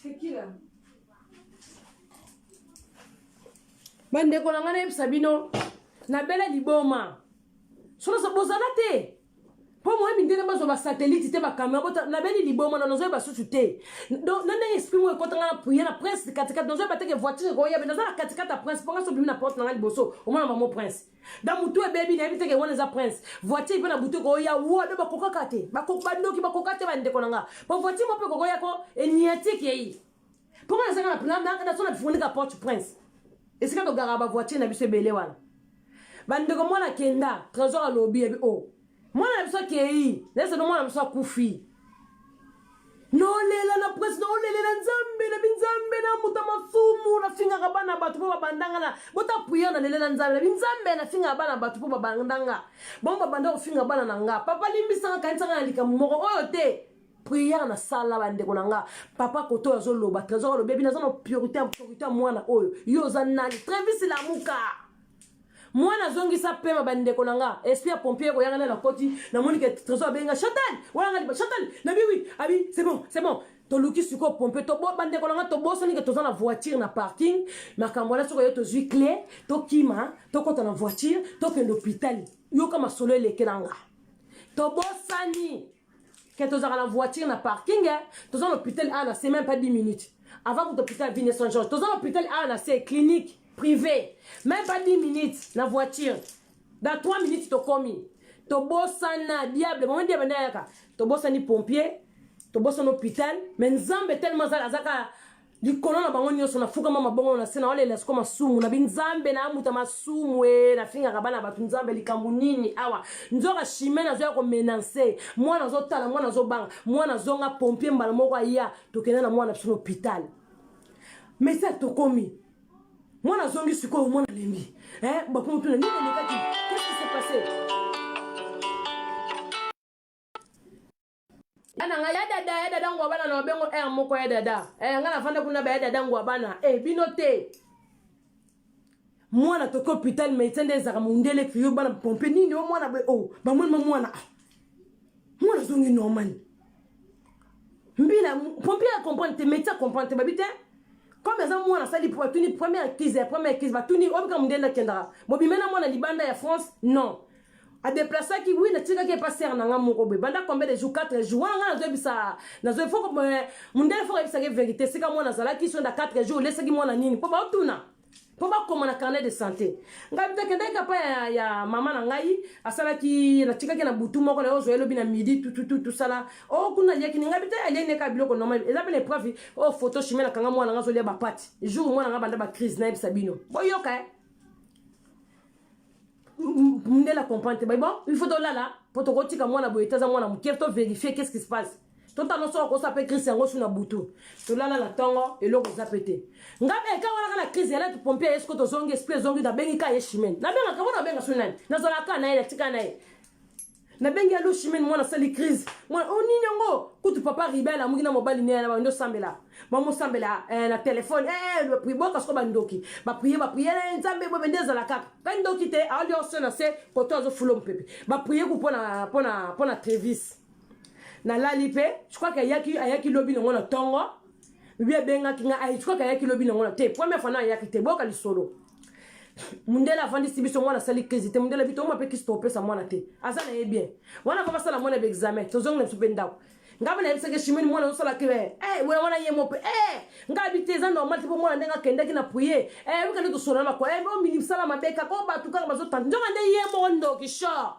C'est qui là? Bandeko na ngai, nayebisa bino, nabela liboma. Soki bozala te mpo moyebi ndenge bazwa basatellite te, bakamera. Nabeli liboma na nazoyeba susu te. Donc na ndenge esprit moko ekotanga na prière na prince katikati, nazoyeba teke voiture ekoyabe. Naza na katikati ya prince, mpo nga so obimi na porte na ngai liboso, omona mamo prince. Da motu ebebi, nayebi teke wana eza prince. Voiture mpe na butu ekoya wa do, bakokaka te, bandoki bakoka te. Bandeko na nga, po voiture mo mpe kokoya ko eniatike yei, mpo nga nazanga naso na bifungolika porte prince, esika togaka bavoiture na biso ebele wana. Bandeko, mwana kenda. Trésor alobi, ebi o oh, mwana na biso akei, nayesano mwana na biso akufi. Naolela na presse, naolelela Nzambe na binzambe na moto ya masumu, nafingaka bana bato mpo babandanga na bota priere. Nalelela Nzambe na binzambe, nafingaka bana bato mpo babandanga bango, babanda kofinga bana na nga. Papa, limbisanga, kanisanga na likambo moko oyo te. Priere nasala, bandeko na nga. Papa koto oyo azoloba, Trésor alobi, ebi naza na priorité, autorité ya mwana oyo, yo oza nani? Travis, lamuka, mwana azongisa pema. Bandeko na nga, esprit ya pompier koyanga nde nakoti, namoni ke Trésor abenga Chantal wana nga Chantal nabi oui, abi c'est bon, c'est bon. Toluki sikoyo pompier. Bandeko na nga, tobosani ke toza na voiture na parking. Makambo wana, soki oyo tozwi clé, tokima, tokɔta na voiture, tokende hôpital. Yoka masolo elekela nga. Tobosani ke tozalaka na voiture na parking. Toza na hôpital awa na se, même pas 10 minutes avant kuta hôpital Vigne Saint Georges. Toza na hôpital awa na se, clinique privé, même pas 10 minutes na voiture, dans 3 minutes tokomi. Tobosana diable, mama diable nde ayaka. Tobosani pompier, tobosani hôpital, mais Nzambe tellement azala, azaka likolo na bango nyonso. Nafukama mabongo na se, naolela siko masumu na binzambe na amuta masumu e, nafingaka bana bato. Nzambe, likambo nini awa? Nzoka chimene azoya komenacer mwana, azotala mwana, azobanga mwana azonga. Pompier mbala moko aya, tokende na mwana biso na hôpital. Mais sa tokomi, mwana azongi sikoyo, mwana alembi, bakomotuna nini elekaki, qu'est-ce qui s'est passé? Ya na ngai, ya dada, ya dada ngwa bana na babengo r moko ya dada. Ngai nafanda kuna, ba ya dada ngwa bana bino te. Mwana toki hôpital, médecin nde ezalaka mondele krio bana pompe nini o mwana boye o bamoni ma mwana, ah, mwana azongi normal. Mbila pompier acomprendre te, médecin acomprendre te, babi te. Comme eza mwana asali, batuni première crise ya première crise, batuni obika mondele akendaka mobime na mwana libanda ya France. Non, adeplasaki, oui, natikaki epa sere na nga moko boye. Banda combien de jours? 4 jours. Wana nga nazoyebisa, nazoy fo mondele fo koyebisaki vérité sika mwana azalaki so nda 4 jours, olesaki mwana nini, mpo baotuna, mpo bakoma na carnet de santé. Ngai takendaki kapa ya mama na ngai asalaki, natikaki na butu moko na ye, ozwa elobi na midi tututu tosala o kuna aliaki ni ngai bite aliaki neka biloko normal. Eza mpe na épreuve oyo photo chimie nakanga mwana nga azolia bapati jour mwana nga banda bacrise. Nayebisa bino, boyoka e ndela comprendre te. Bon, il faut tolala mpo tokotika mwana boye te, aza mwana moke, to vérifier qu'est-ce qui se passe, totala soko akosa mpe crise yango. Su na butu tolala, na ntongo eloko eza mpe te. Nga eka wana kaka na crise yala pompier ye siko tozongi, esprit ezongi, nabengi ka ye Chimene. Nabengaka mpo nabenga so nani, nazalaka na ye, natika na ye, nabengi: "Allo Chimene, mwana asali crise." Mwana o nini yango kutu, papa Ribel amuki na mobali ne bando osambela, bamosambela na telefone, boka siko bandoki baprier, baprier Nzambe bobe nde ezala kaka ka ndoki te, aoli oso na se koto azofula mopepe, baprier ku mpona Trevis. Nalali mpe, je crois que ayaki lobi nango na ntongo, bibi ebengaki nga. Je crois que ayaki lobi nango na te, première fois na ayaki te. Boyoka lisolo. Mundele avandisi biso, mwana asali crise te. Mundele bi tokoma mpe kisi topesa mwana te, aza na ye bien. Wana fa basala mwana baexamen, tozongi na biso mpe ndako. Ngai mpe nayebisaki Chimene, mwana azosalaki wana wana ye mo mpe ngai bi te, eza normal te, mpo mwana ndenge akendaki na prier, wikende tosola na makwa omini misala mabe kaka o bato kaka bazotanda nzoka nde ye moko ndoki shor,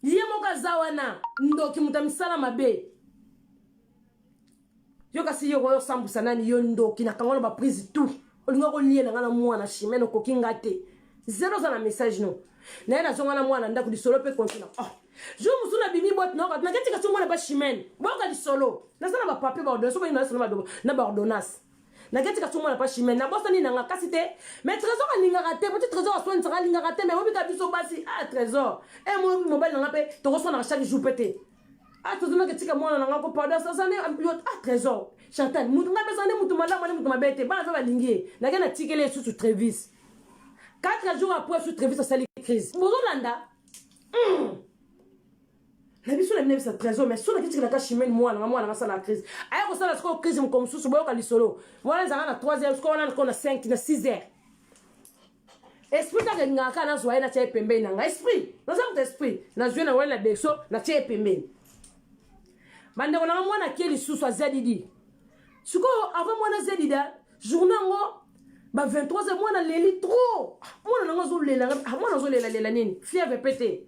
ye moko aza wana ndoki, moto ya misala mabe. Yo kasi yo koyo osambusa nani? Yo ndoki, nakango na baprise tout, olinga koliela nga na mwana Chimene, okoki nga te. Zero oza na message no naye, nazonga na mwana ndako, lisolo mpe continue. Oh, jour mosusu nabimi boite naoka naketika so mwana ba Chimene. Boyoka lisolo, naza na bapapier, baordonnance, oyo naza na baordonnance, naketika so mwana pa Chimene, nabosani nanga kasi te. Mais Trésor alingaka te, poti Trésor aswanisaka, alingaka te. Mais obika biso basi, ah Trésor, e mobali nanga mpe tokoswanaka chaque jour mpe te. Ah, Trésor, naketika mwana nanga ko pardon, sasane yo. Ah Trésor, Chantal mutu ngai mpesa nde mutu malamu, nde mutu mabe te, bana mpe balingi ye. Nake natikeli ye susu Trevis. 4 jours après su Trevis asali crise. Bozolanda na biso na bino bisa Trésor, mais so nakitikelaka Chimene mwana nga, mwana asala crise, aya kosala sikoyo crise moko mosusu. Boyoka lisolo wana, ezalaka na 3 heures, sikoyo wana na 5 na 6 heures. Esprit kaka elingaka kaka nazwa ye, natia ye pembeni na ngai. Esprit, naza moto esprit, nazwi na wani na berceau, natia ye pembeni. Bandeko nanga, mwana akie lisusu azadidi. Sikoyo avant mwana azadida, journée yango ba 23 heures, mwana leli trop. Mwana nango azolela, mwana azolelalela nini? Fièvre pe te.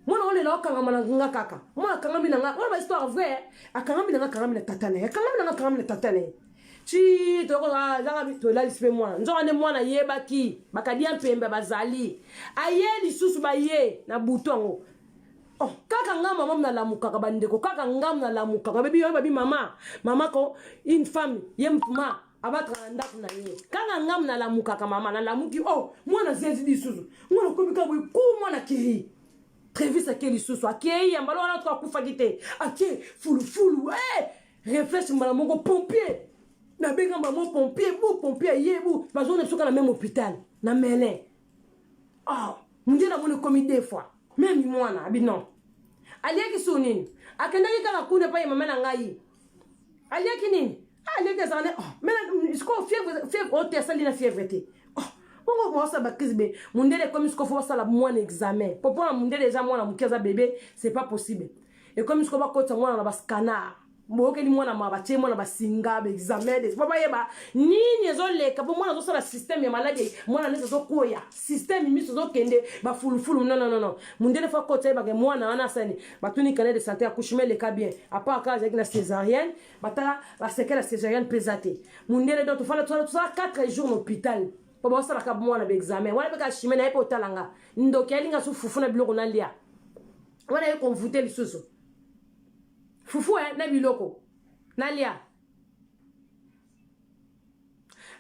Mwana olela, okangama na nga kaka. Mwana akangami na nga wana, bahistoire vrai, akangami na nga, akangami na tata na ye, akangami na nga, akangami na tata na ye ti toyaka tolalisi mpe mwana. Nzoka nde mwana ayebaki bakadia mpembe bazali aye lisusu, baye na butu yango. Oh, kaka nga mama nalamukaka, bandeko, kaka nga nalamukaka. Babi oyo babi mama, mama ko une femme ye ma abataka na ndako na ye. Kaka nga nalamukaka, mama nalamuki, oh, mwana zezi lisusu, mwana okomi kaka boye ku mwana akei. Trevis ake lisusu, akei yambala wana to akufaki te, ake fulufulu, eh! Réflexe mbala moko pompier, nabenga mbala moko pompier, bu pompier aye, bu bazonga biso kaka na même hôpital na Melin. Oh, munde namoni ekomi deux fois même mwana abi non. Aliaki su nini? Akendaki kaka kuna epai ya mama na ngai. Aliaki nini? Aliaki azala ne, oh, mais sikoyo fièvre, fièvre oyo te, asali na fièvre te. Oh, bongo basala bacrise be mundele ekomi sikoyo fo basala mwana examen, po mpona mundele eza mwana moke, aza bébé, c'est pas possible. Ekomi sikoyo bakotisa mwana na bascanner, boyokeli mwana ma batie mwana basinga baexamen po bayeba nini ezoleka, po mwana azosala système ya maladie, mwana neti azokoya système, miso ezokende bafulufulu. Non, non, non, mundele fo akota, yebake mwana wana asani. Batuni carnet de santé, accouchement eleka bien, à part kaka azalaki na césarienne, batala baséquelles ya césarienne mpe eza te. Mundele donc tofanda, tosala 4 jours na hôpital mpo baosalaka mwana baexamen wana. Mpe kashime na ye mpe otalanga ndoki alinga su fufu na biloko nalia wana, ye konvute lisusu fufu e na biloko nalia.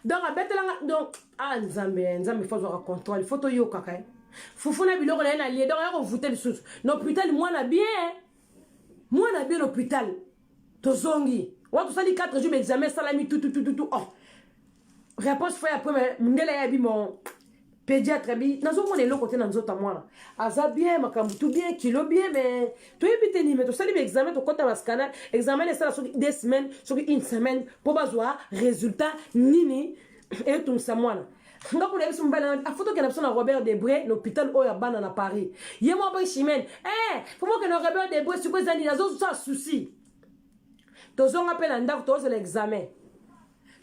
Donc abetelanga donc, ah Nzambe, Nzambe fo azwaka contrôle, fo toyokaka fufu na biloko na ye nalie. Donc aya kovute lisusu na hôpital, mwana bien, mwana bien na hôpital. Tozongi wana, tosali 4 jours, baexamen esalami tututututu. Oh, réponse fo ya premier, mundele ayabi mon Pédiatre bi nazomona eloko te na nzoto ya mwana, aza bien, makambo tout bien, kilo bien, mais toyebi te nini. Me tosali baexamen, tokɔta bascanner, examen esala soki 2 semaines, soki une semaine, mpo bazwa résultat nini etungisa mwana. Nga mpona biso, mobali nanga afo tokenda biso na Robert Debré, na hôpital oyo ya bana na Paris. Ye moko boyi Chimene, faut bokende na Robert Debré. Sikoyo eza nini? Azosala souci. Tozonga mpe na ndako, tozela examen,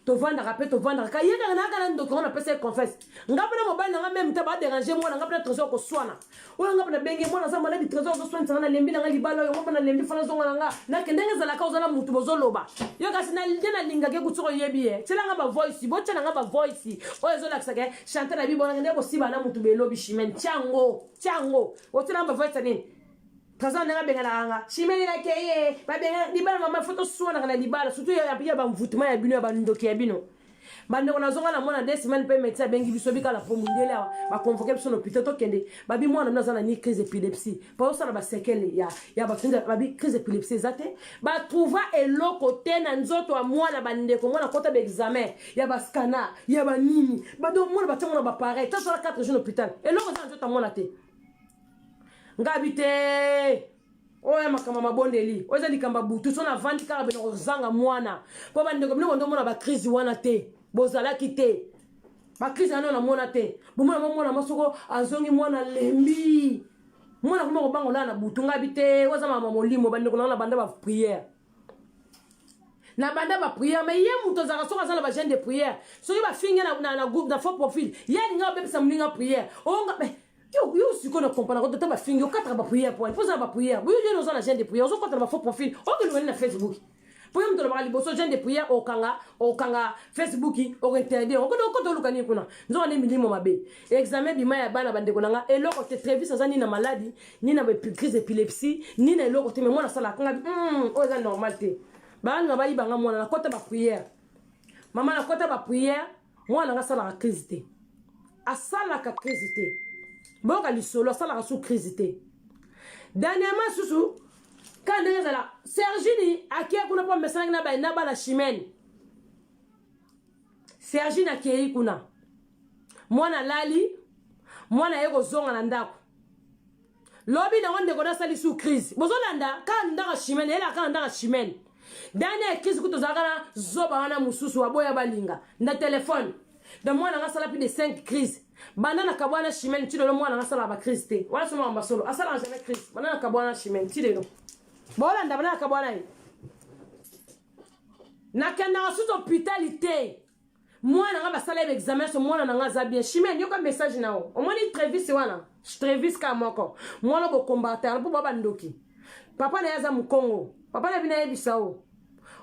tovandaka mpe tovandaka ka ye kaka nayaka na ndoki ngo. Napesa ye confesse, nga mpe na mobali nanga meme te badéranger mwana. Nga mpe na Trésor koswana oyo, nga mpe nabenge mwana aza maladi, Trésor azoswanisanga. Nalembi nanga libala oyo, nga mpe nalembi, fana zonga na nga nake. Ndenge ezalaka, oza na mutu bozoloba yo, kasi nde nalingaki ekuti. Soki oyebi ye, tielanga bavoice, botielanga bavoice oyo ezolakisaka Chantal na bibo nde kosiba na mutu belobi. Chimene, tiango, tiango, otielanga bavoice ya nini? Trésor ndenge abenganaka nga, Chimene nake ye babenga libala. Mama, faut toswanaka na libala, surtout ya bamvutuma ya bino, ya bandoki ya bino. Bandeko, nazonga na mwana 2 semaines mpe médecin abengi biso bikala po mondele awa baconvoquer biso na hôpital. Tokende, babi mwana bino aza na ni crise épilepsie, mpo osala basekele ya bato. Babi crise épilepsie eza te, batrouva eloko te na nzoto ya mwana. Bandeko, mwana kota baexamen ya bascanner ya banini, bado mwana batia mwana bapareil, tasala 4 jours na hôpital, eloko eza na nzoto ya mwana te. Ngabi te, oyo ya makambo mabondeli, oyo eza likambo ya butu. So navandi kaka bino kozanga mwana, mpo bandeko, bino bondomona bacrise wana te, bozalaki te bacrise wana namona te. Bomona mo mwana mo soko azongi, mwana alembi, mwana koma kobanga olala na butu. Ngabi te, oyo eza makambo molimo. Bandeko nanga, na banda baprière, na banda baprière, mais ye moto azalaka soki aza na bajeûne de prière, soki bafingi na groupe, na faux profil, ye alinga babebisa moninga prière. Onga yo, yo sikoyo na comprendre ko te. Bafingi, okataka baprière po mpo oza na baprière boyo. Yo oza na jeûne de prière, ozokɔta na bafaux profil, okelukani na Facebook, mpo yo moto olobaka liboso jeûne de prière, okanga, okanga Facebook, okointerdire, okota oluka nini kuna? Nzoka nde milimo mabe. Examen bima ya bana, bandeko na nga, eloko te. Trevis aza nini na maladi nini, na crise épilepsie nini, na eloko te. Me mwana asalaka nga oyo eza normal te. Balinga bayibanga mwana. Nakɔta baprière, mama, nakɔta baprière, mwana nga asalaka crise te, asalaka crise te. Boyoka lisolo, asalaka su crise te. Dernièrement susu ka ndenge ezala, Sergini akei kuna mpo amesanaki na bana Chimene. Sergine akei kuna, mwana alali, mwana aye kozonga na ndako lobi nango. Ndeko, nasali su crise. Bozolanda kaka ndako Chimene, eyelaka kaka ndako Chimene. Dernière crise kutu tozalaka na zoba wana mosusu aboya balinga na telefone. Donc mwana nga asala plus de 5 crise banda na kabwana Chimene ti lelo. Mwana nga asalaka bacrise te wana, so makambo solo, asalaka jamais crise banda na kabwana Chimene ti lelo. Bolanda, banda na kabwana ye, nakendaka susu hôpital te. Mwana nga basala ye baexamen, so mwana na nga aza bien. Chimene, yoka message na yo. Omoni Trevis wana, Trevis ka moko mwana bokombatana mpo ba bandoki. Papa na ye aza mokongo, papa na bino ayebisa o.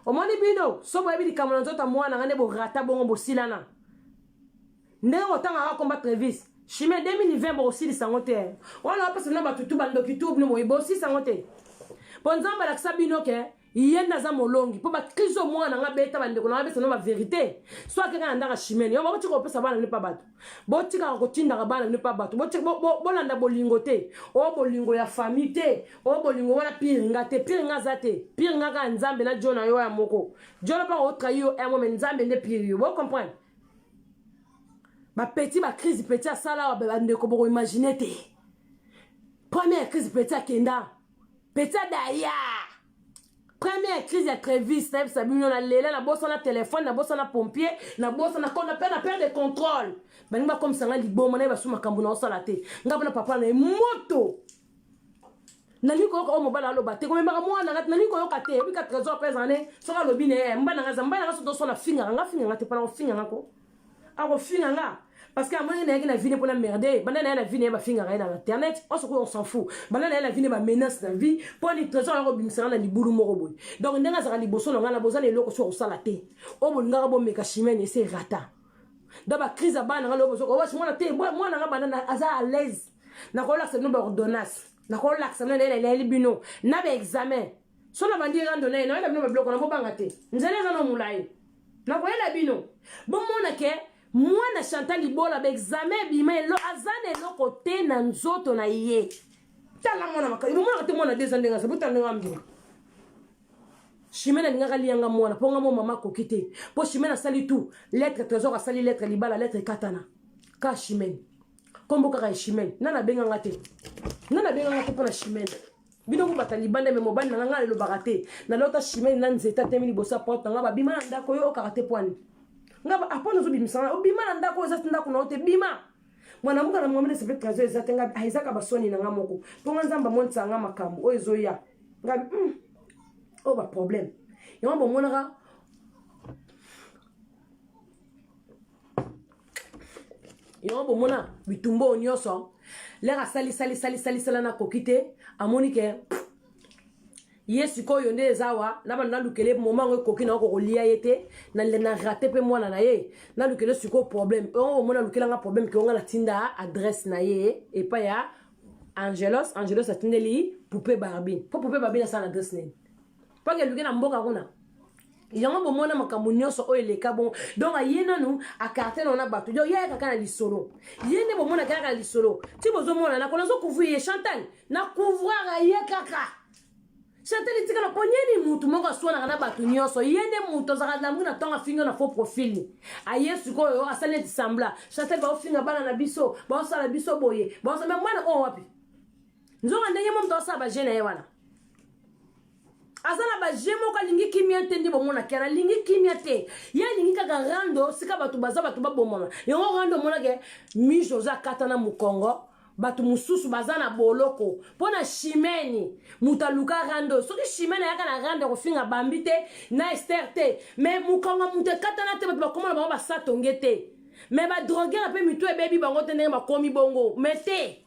Omoni bino, so boyebi likambo na nzoto ya mwana nga nde borata bongo, bosilana ndenge kotangaka komba Trevis Chimene. 2020 bokosilisa yango te wana, bapesa bino bato tu bandoki tu bino boye, bosilisa yango te, mpo Nzambe alakisa bino ke ye nde aza molongi. Mpo bacrise oyo mwana nga beta, bandeko na nga, besa no bavérité. So akeka na ndaka Chimene, yo botika kopesa bana bino mpa bato, botikaka kotindaka bana bino mpa bato. Bolanda bolingo te, oyo bolingo ya famille te, oyo bolingo wana pire nga te, pire nga aza te, pire nga kaka Nzambe na jo na yo ya moko. Jo na mpa otrahi yo emo, me Nzambe nde pire yo. Bocomprendre bapeti bacrise petit asala awa, bandeko, bokoimagine te. Première crise petit akenda, petit adaya. Première crise ya Trevis, nayebisa bino, nalela, nabosana telefone, nabosana pompier, nabosana na mpe na perte de contrôle. Balingi bakomisa nga liboma, nayeba su makambo na osala te. Nga mpona papa na ye moto, nalingi koyoka oyo mobali aloba te, komemaka mwana nga, nalingi koyoka te. Ebika Trésor mpe ezala soki alobi na ye, mobali nanga aza mobali nanga, so tosona, fingaka nga, finganga te, mpona kofinga nga ko akofinga nga, parce que amoni nayaki na vie ne mpona merde. Banda na ye na vie na ye, bafingaka ye na internet, on s'en fout. Banda na ye na vie ne, bamenace na vie mpo ni Trésor ya kobimisanga na libulu moko boye. Donc ndenge azalaka liboso na ngai na boza na eloko so kosala te. Oyo bolingaka bomeka Chimene, ese rata. Donc bacrise ya bana nga lelo, bozoka mwana te, mwana nga banda aza à l'aise. Nakolakisa bino baordonnance, nakolakisa bino, nayeli bino na baexamen. So na bandi rando na ye, nayela bino babiloko na bobanga te. Nzela eza na molai, nakoyela bino bomona ke mwana Chantal Libola, baexamen ebima, elo aza na eloko te na nzoto na ye. Tala mwana makasi, bomonaka te mwana deza ndenge aza, botala ndenge ambima. Chimene alingaka lianga mwana mpo nga mo mama akoki te, mpo Chimene asali tout lettre, Trésor asali lettre libala, lettre ekatana ka Chimene. Kombo kaka ya Chimene. Nana abenga nga te. Nana abenga nga te mpo na Chimene. Bino kobata libanda me mobali na nga nga alobaka te. Nalota Chimene na nzete atemi liboso ya porte na nga babima na ndako yo okaka te pwani. Nga apona ozobimisa nga obima na ndako eza ndako na yo te bima. Mwana mboka na mwamene sepe trésor eza te nga ezaka basoni na nga moko. Mpo nga Nzambe amonisa nga makambo oyo ezoya. Nga oyo ba problème. Yango bomonaka yango bomona bitumba oyo nyonso lere asali sali sali sali sala nakoki te amoni ke ye sikoyo nde eza awa na bando nalukele moma yango ekoki na okokolia ye te na rate mpe mwana na ye nalukele sikoyo problème oyo bomona alukelanga problème ke onga natinda adresse na ye epai ya angelos. Angelos atindeli poupe barbine mpo poupe barbine asala na adresse nini mpo akeluke na mboka kuna. Yango bomona makambo nyonso oyo eleka bongo. Donc aye nanu akarte na wana bato, donc ye ayaka kaka na lisolo, ye nde bomonaka yaka na lisolo ti bozomona nako nazocouvrir ye Chantal na couvrir ye kaka. Chantal etikala mpo nini mutu moko aswanaka na bato nyonso, ye nde mutu azalaka lamuki na ntongo afingi na faux profil aye sikoyo asali neti sambla. Chantal baofinga bana na biso, baosala biso boye, baosala mwana oyo wapi nzonga ndenge mo moto asala baje na ye wana aza na baje moko alingi kimia te. Nde bomonaki ana alingi kimia te, ye alingi kaka rando sika bato baza bato babomama. Yango rando omonake mise oza akata na mokongo, bato mosusu baza na boloko mpo na Chimene. Moto aluka rando, soki Chimene ayaka na rando akofinga bambi te na Ester te, mais mokongo moto ekatana te, bato bakoma na bango basatonge te, mais badroguer mpe mitu ebebi bango te ndenge bakomi bongo mais te.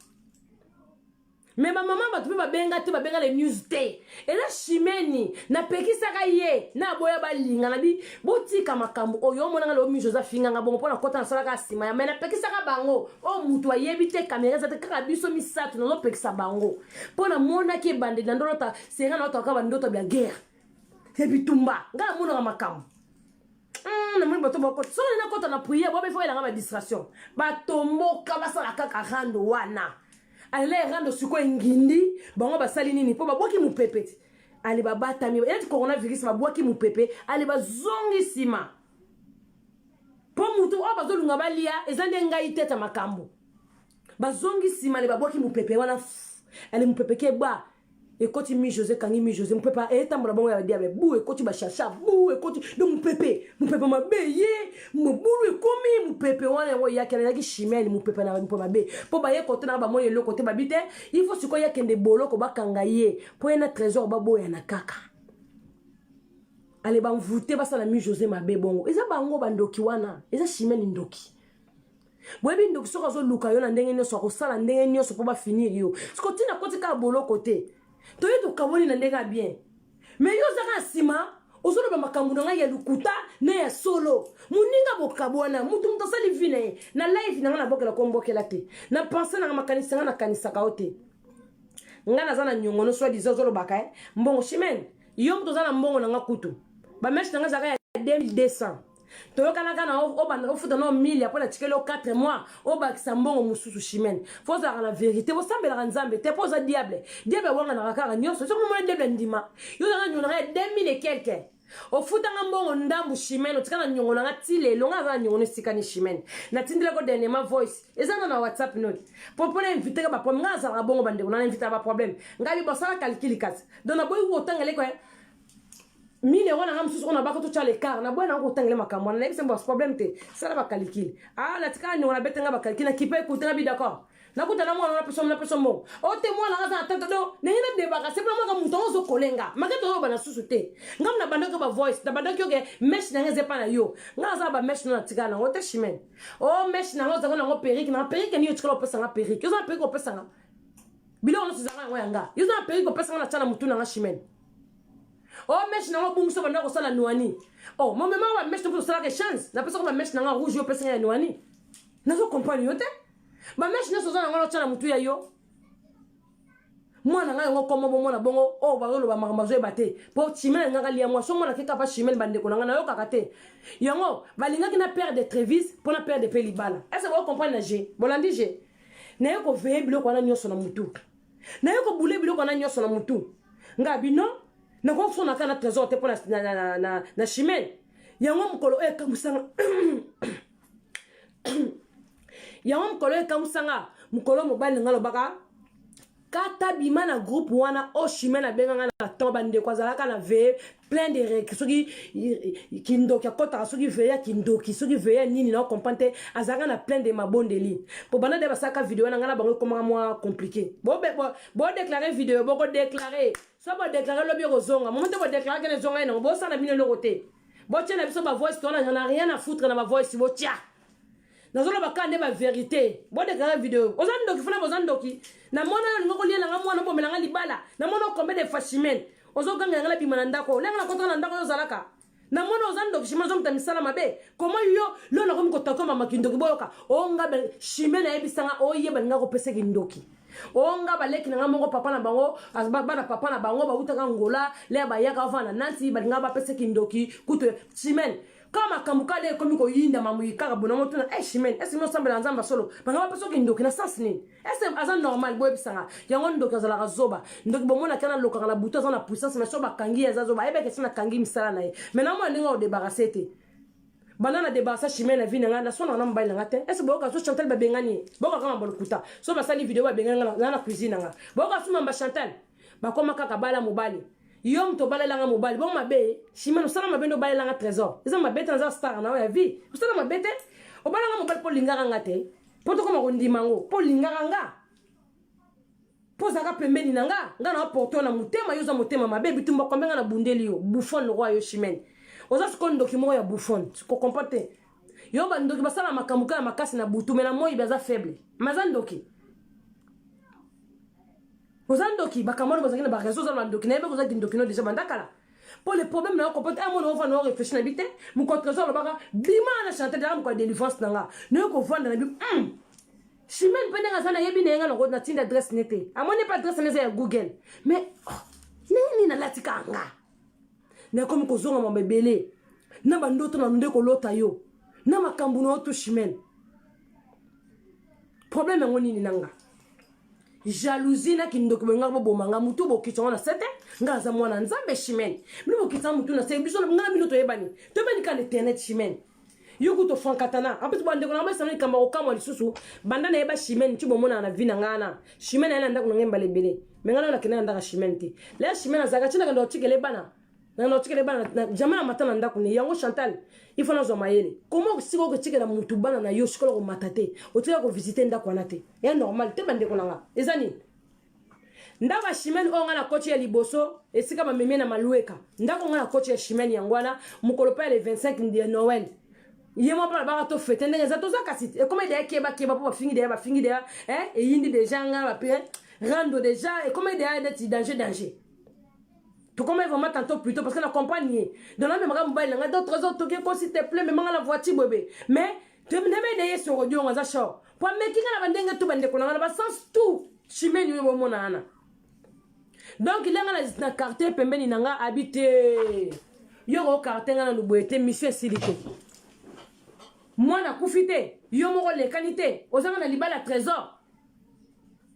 Me bamama bato mpe babenga te, babenga le news te, eza Chimeni. Napekisaka ye na aboya balinga na bi botika makambo oyo omonanga lelo miso oza finganga bongo mpo na kota nasalaka nsima ya me napekisaka bango oyo moto ayebi te, kamera eza te, kaka biso misato nazopekisa bango mpo namonaki ebandeli na ndolota sera na otaka bandoto bya guerre ya bitumba. Ngai namonaka makambo, namoni bato bakota soki nakota na priere bobe fo elanga badistraction, batomboka basala kaka rando wana. Alele rando sikoyo engindi bango basali nini mpo babwaki mopepe ti ale babatami neti coronavirus, babwaki mopepe ale bazongi nsima mpo motu oyo bazolunga balia eza nde ngai teta makambo. Bazongi nsima ale babwaki mopepe wana, ale mopepe ke ba ekoti mi José kangi mi José, mopepe etambola bongo ya diable bu ekoti bashasha bu ekoti donc mopepe mopepe mabe ye mobulu ekomi mopepe wana. Yango eyaki alelaki Chimene mopepe na mopepe mabe mpo baye kote na bamoni eloko te, babi te il faut sikoyo akende boloko bakanga ye mpo ye na Trésor baboyana kaka. Ale bamvute basala mi José mabe bongo eza bango bandoki wana, eza Chimene ndoki. Boyebi ndoki soki azoluka yo na ndenge nyonso akosala ndenge nyonso mpo bafinir yo. Siko ntina koti kaka boloko te, toye tokaboli na ndenge ya bien, mais yo ozaka na nsima ozoloba makambo na ngai ya lokuta na ya solo. Moninga bokabwana, mutu moto asali vi na ye na live na ngai nabokela kombokela te na pense nanga makanisi ngai nakanisaka yo te. Ngai naza na nyongono soi disant ozolobaka e mbongo Chimene, yo moto oza na mbongo na nga kutu bameshe na ngai ezalaka ya 2200 toyokanaka na ofuta na 1000 mpo na tikeli yo 4 mois obakisa mbongo mosusu. Chimene fo ozalaka na vérité, bosambelaka Nzambe te mpo oza diable. Diable awanganaka kaka nyonso, soki omona diable ndima yo ozalaka nyongo na ngai ya 2000 et quelque ofutanga mbongo ndambu. Chimene otika na nyongo na nga ti lelo, nga naza na nyongo no esika ni Chimene natindelako dernièrement voice eza na WhatsApp note po mpona inviteka baproblème. Nga nazalaka bongo bandeko na invitaka baproblème, ngai bi bosala calcul kasi donc naboyi kotanga eleko 1000 € na nga mosusu oyo nabaka totya l'écart, naboyi nango kotangela makambo wana. Nayebisa mbo problème te, sala bacalcul. Ah, natikala niongo, nabetenga bacalcul nakipe ekute nga bi d'accord, nakuta na mwana napesa napesa mbongo o te mwana nga aza na tante donc ndenge nadebaka se mpona mwaka moto yango ozokolenga make tozoba na susu te. Ngai nabandaki yo bavoice, nabandaki yo ke mèche na nga eza epa na yo, ngai aza na bamèche no natikala nango te. Chimene o mèche na nga ozalaka nango perruque na perruque nini otikala opesanga perruque, oza na perruque opesanga biloko nyonso ezalaka yango ya nga, yo oza na perruque opesanga na tia na motu na nga. Chimene o mèche nango obungisa banda kosala nwani o momema bamèche mpo tosalaka échange, napesaka bamèche nanga rouge, yo opesanga ya nwani, nazo comprendre yo te. Bamèche nyonso oza nango naotya na motu ya yo mwana ngai yango komo bomona bongo oyo bazoloba makambo azoyeba te mpo Chimene alingaka lia mwa so mwana keka pa Chimene. Bandeko na ngai nayokaka te yango balingaki na père de Trevis mpo na père de mpe libala ese bocomprendre na je bolandi je naye koveye biloko wana nyonso na motu, naye kobule biloko wana nyonso na motu. Ngai bino nakoki kosonaka na Trésor te mpo na Chimene. Yango mokolo oyo ekamwisanga, yango mokolo oyo ekamwisanga. Mokolo mobali na ngai alobaka kata bima na groupe wana o chimene abenga ngai na temps. Bandeko, azalaka na veye plein de rek, soki kindoki akɔtaka, soki veye ya kindoki, soki veye ya nini, na comprendre te. Azalaka na plein de mabondeli po banda de basalaka video wana, ngai na bango ekomaka mwa compliqué. Bodéclarer video, bokodéclarer so bodéclarer lobi ekozonga momo te. Bodéclarer kene ezonga ye nango, bosala bino eloko te. Botia na biso bavoice to wana, na rien à foutre na bavoice botia. Nazoloba kaka nde bavérité. Bodéclarer video, oza ndoki funa, boza ndoki. Namona yo olinga kolielanga mwana, obomelanga libala. Namona combien de fois, Chimene, ozogangela nga bima na ndako. Ndenge nakotaka na ndako oyo ozalaka, namona oza ndoki. Chimene, ozomuta misala mabe. Koma yo lo nakomi kotaka mama kindoki. Boyoka onga Chimene ayebisanga oyeba linga kopesa kindoki. Onga baleki na nga moko, papa na bango, bana papa na bango bautaka Ngola leya, bayaka ovanda na Nanti, balinga bapesa kindoki kutu. Chimene, kaka makambo kala ekomi koyinda mamoyi kaka bona motuna e Chimene, ese nosambela Nzambe solo, banga bapesa kindoki na sens nini? Ese aza normal? Boyebisanga yango. Ndoki azalaka zoba. Ndoki bomonaki ana alokaka na butu, aza na puissance, mais so bakangi ye, aza zoba. Ayebaki esi nakangi misala na ye, mais namona ndenge odébarrasser te. Banda na débarrasser Chimene na vie na ngai, naswanaka na mobali na ngai te. Ese boyoka so Chantal babengani ye? Boyoka kaka balokuta. So basali video, babengani nga na cuisine na nga. Boyoka so mamba Chantal bakoma kaka bala mobali. Yo moto obalelanga mobali bongo mabe. Chimene, osala mabe nde obalelanga Trésor. Eza mabe te, naza star na oyo ya vie. Osala mabe te, obalanga mobali mpo olingaka nga te, mpo tokoma kondima yango, mpo olingaka nga, mpo ozalaka pembeni na nga. Nga na oporte na motema, yo oza motema mabe. Bitumba kombe nga na bundeli yo, bouffon roi. Yo Chimene, oza sikoyo ndoki moko ya bouffon, kocomprendre te. Yo bandoki basala makambo kaka makasi na butu, mais na moi baza faible. Ma aza ndoki, oza ndoki. Bakambo wana bazalaki na baréseau, oza na bandoki. Nayebi kozalaki ndoki no déjà banda kala, mpo le problème na yo comprendre amona ovanda o réfléchir na bi te. Moko Trésor alobaka bima na Chantal daka moko ya délivrance na nga, nayo kovanda na bi Chimene mpe ndenge aza, nayebi na ye. Nga nango natinda adresse ne te, amoni mpe adresse na eza ya Google. Mais oh, ndenge nini nalati kaka nga, nakomi kozonga mambo ebele na bandoto na nde kolota yo na makambo na yo to. Chimene, problème yango nini na nga? Jalousie na kindoki bolingaka boboma nga mutu. Bokitisa ngo na se te. Nga aza mwana Nzambe. Chimene, bino bokitisa mutu na se. Biso nga na bino toyebani, toyebani kaka na internet. Chimene, yo kutu frankatana. En plus, bandeko na basana likambo ya kokamwa lisusu, banda nayeba Chimene ti bomonaka na vie na ngai na Chimene aye na ndako na ngai mbala ebele, mais ngai nano nakende na ndako ya Chimene te. Leya Chimene azalaka ti nakende kotikela bana, nakende kotikela bana, jamais na mata na ndako ne yango. Chantal, il faut nazwa mayele. Comment sikoyo okotikela mutu bana na yo, sikoyo komata te, otikela kovisiter ndako wana te? Ya normal te. Bandeko na nga, eza nini? Ndako ya Chimene oyo ngai na koti ya liboso, esika bamemie na Malueka, ndako ngai na koti ya Chimene yango wana. Mokolo mpe ya le 25 ya Noël, ye moko mpe alobaka tofêter ndenge eza toza, kasi ekoma deya kebakeba mpo bafingi deya, bafingi deya, eyindi déjà. Ngai bape rando déjà ekoma deya neti danger danger. Tokoma vraiment tantôt plutôt parce que na comprendre ye. Donc namemaka mobali na ngai, donc Trésor, toke ko, s'il te plaît, memanga na voiture boye. Mais ndeme ede ye soro diongo aza short po ameki nga na bandenge tu. Bandeko na nga, na basens tout, Chimene oyo bomona wana, donc ndenge na quartier pembeni na nga abi te, yo koquartier nga na luboye te. Mission esili te, mwana akufi te, yo moko olekani te, ozanga na libala Trésor.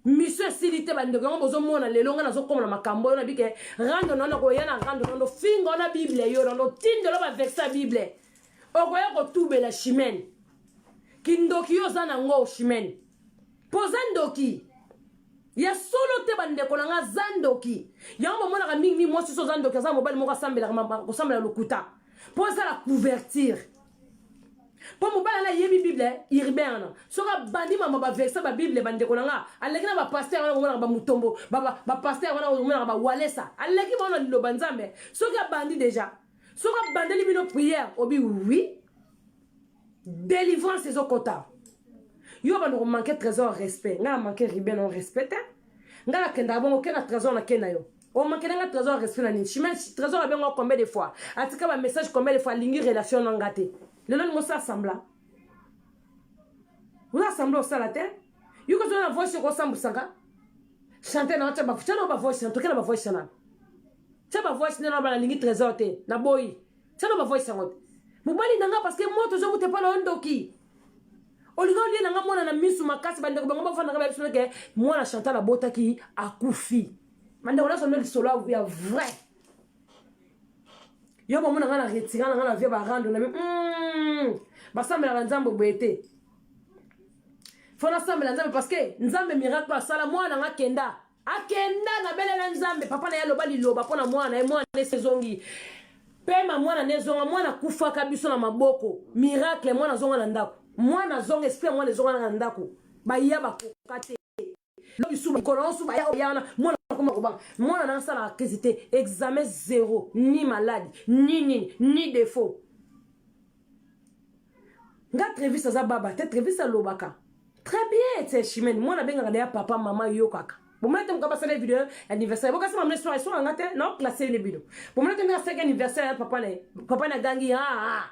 Mission esili te. Bandeko, yango bozomona lelo ngai nazokoma na makambo oyo nabike rando nano koya na rando nano finga wana Bible, yo nano tindelo baverset ya Bible, okoya kotubela. Chimene, kindoki yo oza nango. Chimene, mpo oza ndoki ya solo te. Bandeko na nga, aza ndoki. Yango bomonaka mingimingi mwasi so oza ndoki, aza mobali moko asambelaka kosambela lokuta mpo ezala couverture, mpo mobali ana ayebi Bible. Urbain wana, soki abandi mama baverset babible, bandeko na nga, aleki na bapasteur wana bomonaka bamutombo, bapasteur wana bomonaka bawalesa, aleki bango na liloba Nzambe. Soki abandi déjà, soki abandeli bino prière, obi oui, délivrance ezokota. Yo bando komanquer Trésor respect, ngai na manquer Ruben on respect te. Ngai nakendaka bongo ke na Trésor, nake na yo omanquer nanga Trésor respect na nini? Chimene, Trésor abengo combien de fois, atika bamessage combien de fois, alingi relation na nga te. Lelo ningo osala semblant, oza semblant osala te. Yo kozala na voice okosambusaka chante na otya tia na bavoice na toke na bavoice na tia bavoice nde na bana alingi Trésor te, naboyi. Tia na bavoice yango te, mobali na nga, parce que moto ozokuta epa na yo ndoki, olingi olie na nga mwana na misu makasi. Bandeko, bango bafandaka bayebi soki mwana Chantal abotaki akufi. Bandeko nyonso nde lisolo ya vrai. Yo bomona nga na retira na nga na vie barando na mi basambelaka Nzambe boye te. Fo nasambela Nzambe parce que Nzambe miracle asala mwana nga kenda. Akenda nabelela Nzambe papa na ye aloba liloba mpo na mwana ye mwana esi ezongi. Pema mwana nde ezonga mwana akufaka biso na maboko miracle mwana azonga na ndako mwana azonga esprit ya mwana ezonga na ndako baya bakoka te lobi su mokolo nyonso baya oya wana mwana akoma kobanga mwana na asalaka crise te examen zero ni maladi ni nini ni défaut nga Trevis aza baba te Trevis alobaka très bien tse Chimene mwana abengaka deya papa mama yokaka bomona te moka basala video ya anniversaire bokasi mamne soir eswaka nga te na classe ne bino bomona te ndenge asalaki anniversaire ya papa na ye papa na gangi ha ha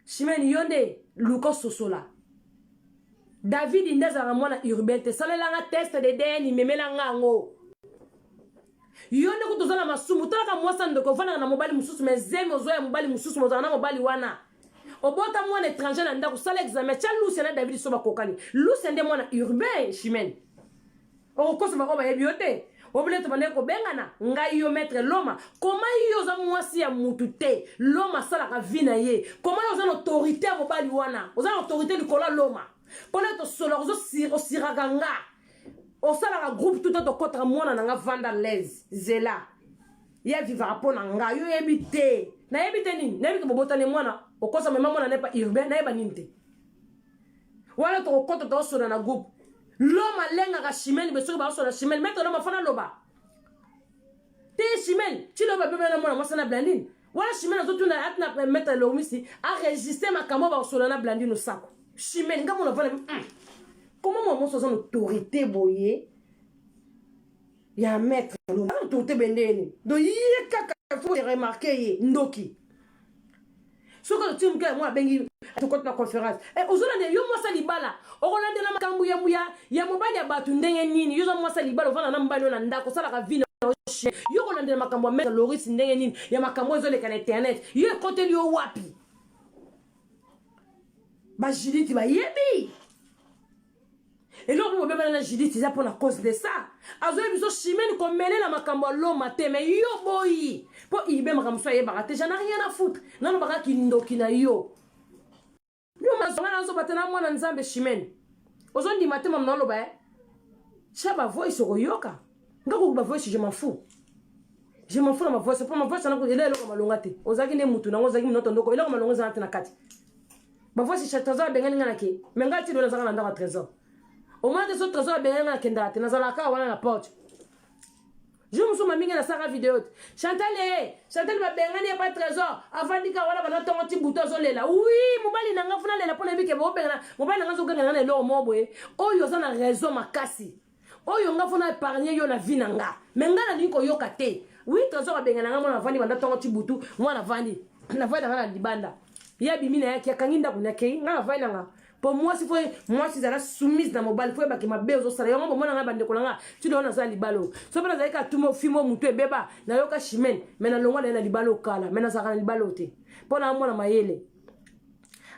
Chimene yo nde luka ososola David nde azalaka mwana urbain te salelanga test de DN memelanga yango yo nde kutu oza na masumu talaka mwasi ya ndoki ofandaka na mobali mosusu me zemi ozwa ya mobali mosusu mozala na mobali wana obota mwana étranger na ndako sala examen tya lucia na david so bakokani lucia nde mwana urbain chimene okokosa bango bayebi yo te obile tobandaki kobengana ngai yo maître loma koma yo oza mwasi ya mutu te loma asalaka vi na ye koma yo oza na autorité ya mobali wana oza na autorité likolo ya loma mpona tosolaka osiraka nga osalaka groupe tuta tokɔtaka mwana na nga vanda laise zela ye avivaka mpo na nga yo oyebi te nayebi te nini nayebi ke bobotani mwana okosa mema mwana nepa urbain nayeba nini te wana tokokɔta tokosola na groupe loma alengaka chimene be soki bakosola chimene maître loma fana loba te chimene tilo babebana na mwana mwasi na blandine wana chimene azotuna atina maître lomisi aregistre makambo bakosola na blandine osako chimene nga mona vana comment mwa mwasi aza na autorité boye ya maître loma autorité bendeni do ye kaka faut remarquer ye ndoki soki otie moke yango abengi tokoti na conférence eh, ozolandela yo mwasi ya libala okolandela makambo ya, ya, ya mobali ya bato ndenge nini yo oza mwasi ya libala ovanda na mobali oyo na ndako osalaka vi na yo okolandela makambo ya maître loris ndenge nini ya makambo oyo ezoleka na internet yo ekoteli yo wapi bajudite bayebi eloko mpo bobebana na judith eza mpo na cause de ça azoyebi biso chimene komelela makambo ya loma te me yo boyi mpo ibe makambo mosusu ayebaka te j'en ai rien à foutre nalobaka kindoki na yo yo mazonga nazoba te na mwana nzambe chimene ozondima te mama naloba e tya bavoice okoyoka nga koki bavoice je m'en fous je m'en fous na bavoice mpo mavoice wana ela eloko malonga te ozalaki nde mutu nango ozalaki mnoto ndoko eloko malonga ezala te na kati bavoisi cha trésor abengani nga na ke me ngai ti lelo nazalaka na ndako ya trésor omona te so trésor abengani nga nakendaka te nazalaka wana na porte jour mosusu mamingi nasalaka video te chantal e chantal babengani ye pa trésor avandi kaka wana banda ntongo ti butu azolela wi mobali na nga funa lela mpo nayebi ke bobengana mobali na nga azogangela nga na eloko moko boye oyo oza na raison makasi oyo nga fona épargne yo na vie na nga me nga nalingi koyoka te wi trésor abengana nga mwana avandi banda ntongo ti butu mwana avandi navandi na nga na libanda ye abimi na yaki akangi ndako nakei nga navandi na nga mpo mwasi fo mwasi ezala soumise na mobali fo yebake mabe ozosala yango bomona ngai bandeko na nga ti lelo naza libala oyo so mpe nazali kaka tumo fimo motu ebeba nayoka chimene me nalongwa na ye na libala okala me nazalaka na libala oyo te mpo na mwana mayele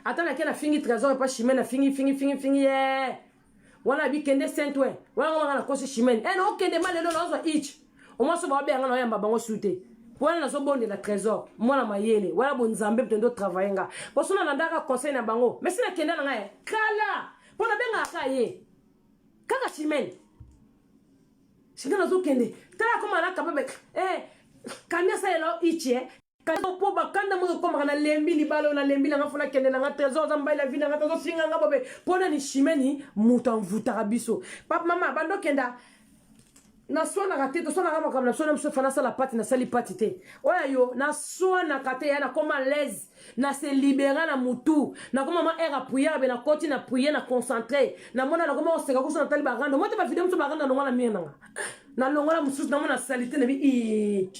ata nake nafingi trésor epa chimene nafingi fingi fingi fingi ye wana abi kende saint ouen wana ngo na kosi chimene eh na okende ma lelo nazwa ich omwa so baobenga nga na oyamba bango su te wana nazobondela trésor mwana mayele wana bonzambe moto ndo travaille nga mpo so nalandaka conseil na bango mais si nakenda na ngai kala mpo nabengaka ka ye kaka chimene singa nazokende tala koma na capable eh kami asalela ichi eh po bakanda moko ekomaka nalembi libala oyo nalembi nanga fona kende nanga trésor aza mobali na vi nanga tozofinga nga bobe mpo nani chimeni moto amvutaka biso papa mama bando okenda naswanaka te toswanaka makambo na biso na biso fa nasala pati nasali pati te oyo yo naswanaka te ya nakoma laise na se libera na mutu nakoma ma aire ya prière be nakoti na prière na concentré namona nakoma koseka kuso natali barando mo te bavideo mosusu barando nalongwa na mire nanga nalongola mosusu namona salite na bi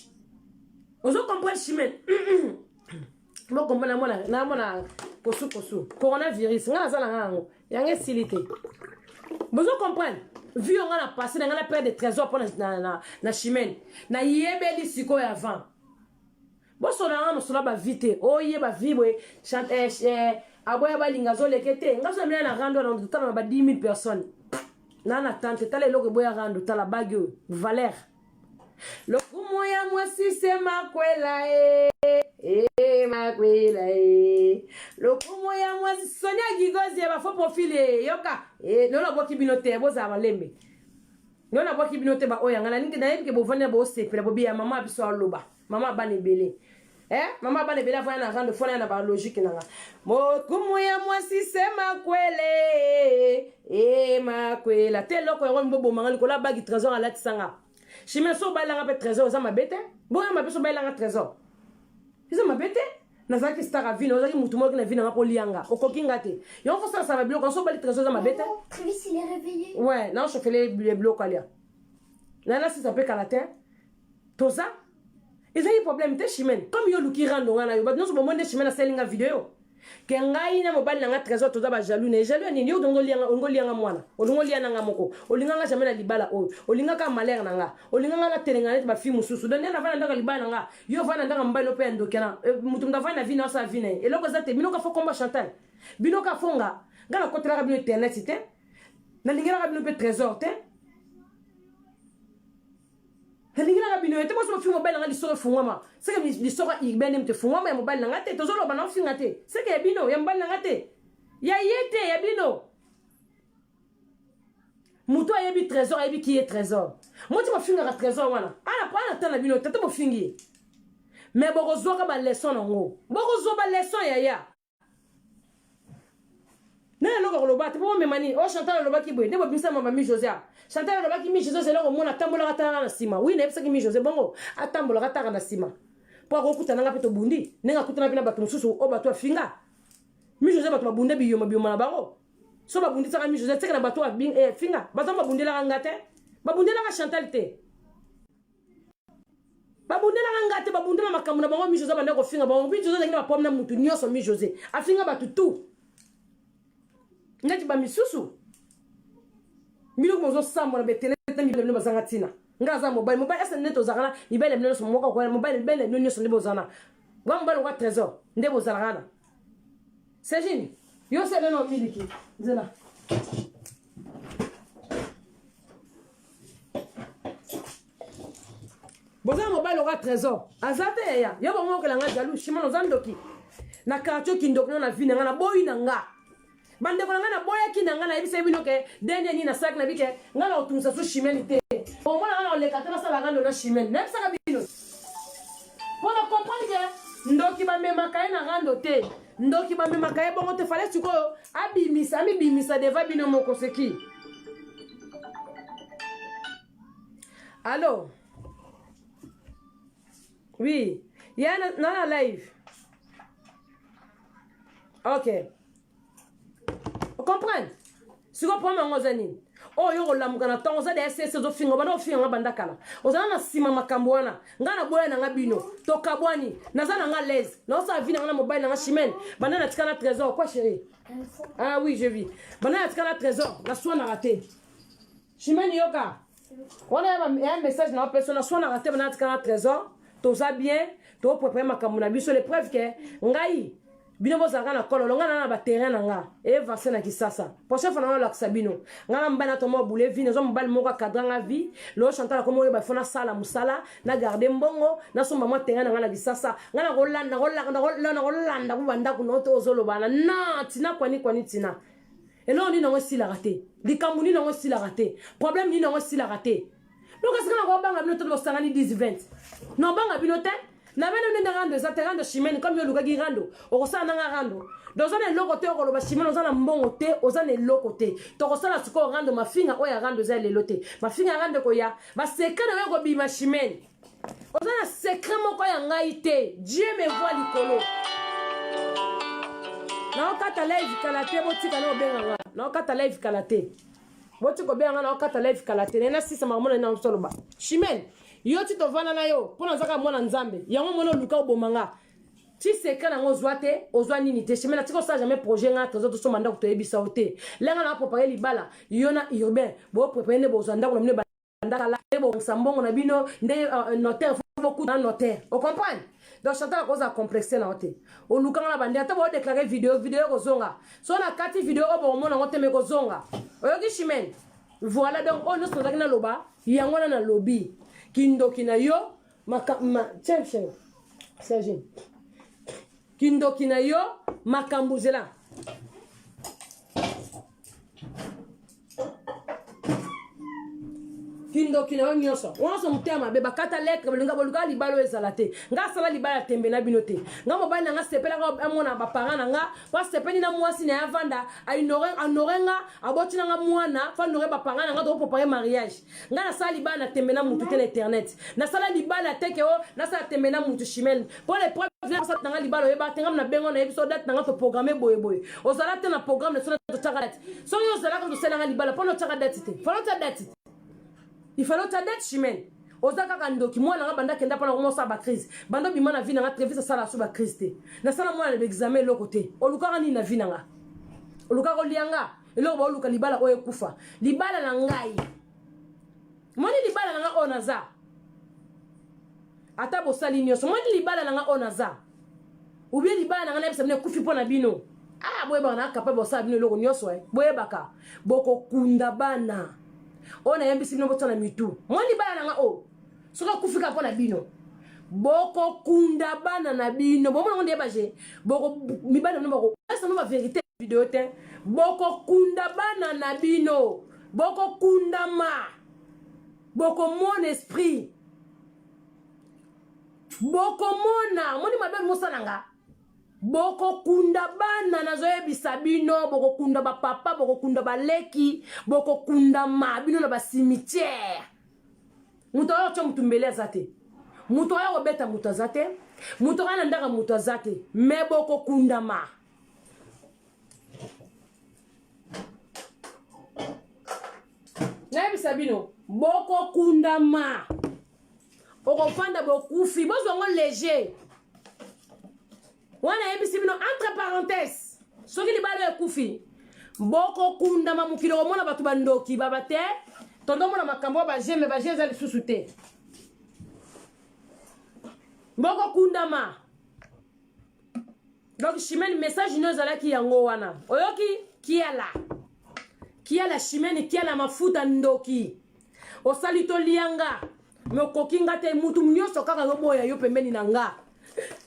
ozo comprendre chimene bo comprendre namona namona kosu kosu coronavirus nga naza na nga yango yango esili te bozo comprendre vi yo nga na passé na nga na perte de trésor mpo na, na, na, na chimene nayebeli sikoyo avant bosola nga mosolo bavi te oyeba vi boye eh, eh, aboya balinga azoleke te nga so namina na rando na totala na ba 10 000 personnes na na tante tala eloko eboya rando tala bagi oyo valeur lokumu ya mwasi se makwela e eh. E makwela e lokumu ya mwasi Sonia Gigozi ya bafo profil e yoka e lelo nabwaki bino te bozala malembe lelo nabwaki bino te baoyo yanga nalingi nayebi ke bovandi na bosepela bobiya mama biso aloba mama bana ebele eh mama bana ebele avanda na rando fona na ba logique nanga mokumu ya mwasi se makwele e makwela te eloko yango mbobomanga likolo ya bagi trésor alatisanga chimene so obalelanga mpe trésor eza mabe te boya mabe so obalelanga trésor eza mabe te nazalaki star ya vino ozalaki motu moki na vi nanga mpo olianga okoki nga te yango fosalasala babiloko yango so obali trésor eza mabe te ouais naochofele biloko alia nanasisa mpe kala te toza ezali problème te chimene comme yo oluki rando ngai na yo bato nyonso bomoni nde chimene asali nga video ke ngai na mobali na nga trésor toza bajaloux na ye jaloux ya nini yo olingi olia nga mwana olingi olia na nga moko olinga nga jamais na libala oyo olinga kaka malheur na nga olinga nga natelenga neti bafille mosusu donc nde navanda ndako ya libala na nga yo ovanda ndako ya mobali ope ya ndoki na eh, moto moto avanda na vie na asala vie na ye eloko eza te bino ka fo komba chantal bino ka fo nga nga nakotelaka bino internet te nalingelaka bino mpe trésor te nalingelaka bino ye te boso bofinga mobali na nga lisoko efungwama seke lisoko ya urbain nde moto efungwama ya mobali na nga te tozoloba na ofinga te seke ya bino ya mobali na nga te ya ye te ya bino moto ayebi trésor ayebi ki ye trésor moti bofingaka trésor wana ana ana ta na bino tata bofingi ye me bokozwaka baleson nango bokozwa baleson yaya nani eloko akoloba te mpo bomema nini o oh, chantal alobaki boye nde bobimisa mama mi josé a chantal alobaki mi josé ozali komona atambolaka talaka na nsima wi nayebisaki mi josé bongo atambolaka taka na nsima mpo akokutana nga mpe tobundi ndenge akutana mpe na bato mosusu oyo bato afinga mi josé bato babunda biyoma biyoma na bango so babundisaka mi josé teke na bato afinga eh, bato babundelaka nga te babundelaka chantal te babundelaka nga te babundela makambo na bango mi josé abanda kofinga bango mi josé azalaki na baproblème na mutu nyonso mi josé afinga bato tout neti bamisusu bino bozosambwa na betele na mibali na bino bazanga ntina nga aza mobali mobali ese nde tozalaka na mibali na bino nyonso moko akoya mobali mibali na bino nyonso nde bozala wa mobali okwa trésor nde bozalaka na sejini yo sele na omiliki nzela boza na mobali lokola trésor aza te yaya yo bango okela nga jaloux shimon oza ndoki na quartier kindoki no na vie na nga naboyi na nga bandeko na ngai naboyaki na ngai nayebisaki bino ke denie nini nasalaki na bike ngai nakotungisa su chimene te omona ngai nakoleka te nasala rando na chimene nayebisaka bino mpo na comprendre ke ndoki bamemaka ye na rando te ndoki bamemaka ye bongo te fale sikoyo abimisa amibimisa deva bino moko seki allo oui ya na, na live ok comprendre sikoyo problème yango oza nini oyo oh, kolamuka na ntongo oza deya sese ozofinga obanda kofinga nga banda kala ozala na nsima makambo wana nga naboya na nga bino tokabwani naza na nga laise naosala vi na nga na mobali na nga chimene banda natika na trésor quoi chéri ah oui je vis banda natika na trésor naswanaka te chimene yoka wana ya message na opesa naswanaka te banda natika na trésor toza bien toprépare makambo na biso le preuve ke ngai bino bozalaka na kololo ngai na na baterrain na nga evanse na kisasa prochaine fois nanga olakisa bino ngai na mobali na toma obule vie nazwa mobali moko akadra nga vie lelo chantal akoma oyeba fo nasala mosala na garde mbongo nasomba mwa terrain na ngai na kisasa ngai nakolanda ko bandako na oto ozolobana na tina kwani kwani tina eloko nini yango esilaka te likambo nini yango esilaka te problème nini yango esilaka te donc esika nakobanga bino te bosangani 10 20 nobanga bino te na bino nde rando eza te rando chimene comme yo olukaki rando okosala nanga rando donc oza na eloko te okoloba chimene oza na mbongo te oza na eloko te tokosala sikoyo rando mafinga oyo ya rando eza lelo te mafinga ya rando ekoya basekre na yo ekobima chimene oza na secret moko ya ngai te dieu me voit likolo naokata live kala te botika na obenga nga naokata live kala te botika obenga nga naokata live kala te naye nasisa makambo na ngai oloba chimene yo ti tovanda na yo mpo nazaka mwana nzambe yango mona oluka oboma nga ti secret nango ozwa te ozwa nini te chimene atika osala jamais projet nga toza tosomba ndako toyebisa yo te lenga na prépare libala yo na urbain boprépare nde bozwa ndako na bino ndakala nde bongisa mbongo na bino nde euh, notaire fo bokuta na notaire ocomprendre donc chantal akozala complexe na yo te olukanga na bande ata bodeklare video video ekozonga so na kati video oyo bokomona yango te me ekozonga oyoki chimene voilà donc oyo nyonso nazalaki naloba yango wana nalobi kindoki na yo maka, ma, tiens, Sergine. Kindoki na yo makambo zela. Kindoki na yo nyonso wana motema mabe bakata lettre bolinga boluka libala oyo ezala te nga asala libala ya tembe na bino te nga mobali na nga sepelaka amona baparent na nga po asepeli na mwasi na ye avanda ahonore nga aboti na nga mwana fo honore baparent na nga tokoprepare mariage nga nasala libala na tembe na mutu te na internet nasala libala te ke o oh, nasala tembe na mutu chimene mpo na epreuve nasala nanga libala oyeba te nga na bengo nayebi so date nanga toprogramme boyeboye ozala te na programme na so totyaka date soki ozalaka tosalanga libala mpo na otyaka date te falo otya date te il fallait otya date chimene oza kaka ndoki mwana nga banda kenda mpona komosala bacrise banda obima na vie na nga trevis asala so bacrise te nasala mwana na baexamen eloko te olukaka nini na vie na nga olukaka olia nga eloko baoluka libala oyo ekufa libala na ngai moni libala na ngai oyo naza ata bosali nyonso moni libala na ngai oyo naza ubie libala na ngai nayebisa bino ekufi mpo na bino ah boyebaka na capable osala bino eloko nyonso eh. boyebaka bokokunda bana oyo nayebisi bino botya na mitu moni libala na ngai oyo soki akufi kaka mpo na bino bokokunda bana na bino bomona ngo nde baje boko mibali na bino bako ba verité video te bokokunda bana na bino bokokundama bokomona esprit bokomona omoni mabe mosala nga bokokunda bana nazoyebisa bino bokokunda bapapa bokokunda baleki bokokundama bino na bacimetière moto aya kotya moto mbele aza te moto aya kobeta moto aza te moto aya na ndaka moto aza te me bokokundama nayebisa bino bokokundama okofanda bokufi bozwa yango léger wana ayebisi bino entre parenthèse soki libala ekufi bokokundama mokili okomona bato bandoki baba te tondomona makambo oyo baje me baje eza lisusu te bokokundama donc chimene message no ezalaki yango wana oyoki kiala kiala chimene kiala mafuta ndoki osali tolianga me okoki nga te mutu nyonso kaka azoboya yo pembeni na nga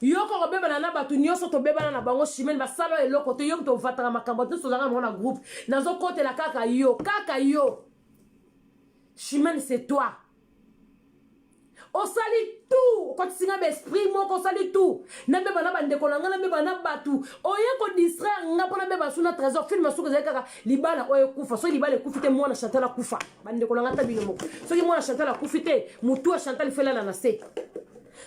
yo kaka obebana na bato nyonso tobebana na bango chimene basala eloko te yo moto ovataka makambo nyonso ozalaka na bango na groupe nazokotela kaka yo kaka yo chimene c'est toi osali tout okotisi nga baesprit moko osali tout nabeba na bandeko na nga nabeba na bato oye kodistraire nga mpo nabeba su na trésor filme suki ezali kaka libala oyo ekufa soki libala ekufi te mwana chantal akufa bandeko na nga ata bino moko soki mwana chantal akufi te motu ya chantal ifo elala na se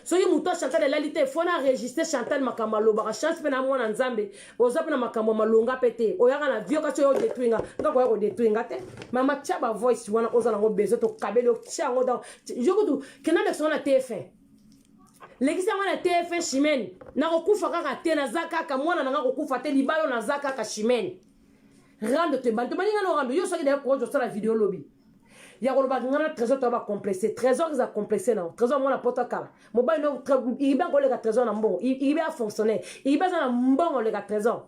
soki motu ya chantal elali te fo na registre chantal makambo alobaka chance mpe na mwana nzambe oza mpe na makambo ya malonga mpe te oyaka na vie kasi oyo odetruire nga nga koya kodetruire nga te mama tia ba voice wana oza nango besoin tokabeli otia yango donc yo kutu kenda lekisa ngo na tf1 lekisa yango na tf1 chimene nakokufa kaka te naza kaka mwana na nga kokufa te libalo naza kaka chimene rando te banto baninga no rando yo soki daye courage osala video lobi ya koloba nga na trésor toya bacomplexe trésor eza complexe na trésor mwana poto akala mobali no ibe akoleka trésor na mbongo ibe afonctionnaire ibe aza na mbongo oleka trésor.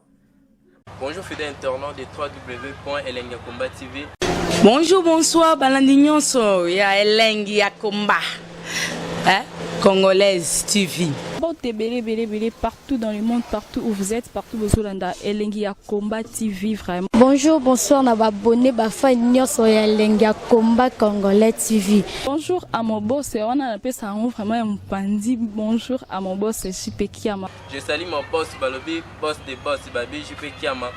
Bonjour fidèle internaute de www.elengiyakomba TV. Bonjour, bonsoir, balandi nyonso ya elengi ya komba. Hein? Congolaise TV. Mbote ebele ebele ebele partout dans le monde, partout où vous êtes, partout bozolanda elengi ya Combat TV vraiment. Bonjour, bonsoir na ba abonné ba fan nyonso ya elengi ya Combat Congolais TV. Bonjour à mon boss, wana napesa yango vraiment ya mopanzi. Bonjour à mon boss JP Kiama. Je salue mon boss balobi boss de boss babi JP Kiama.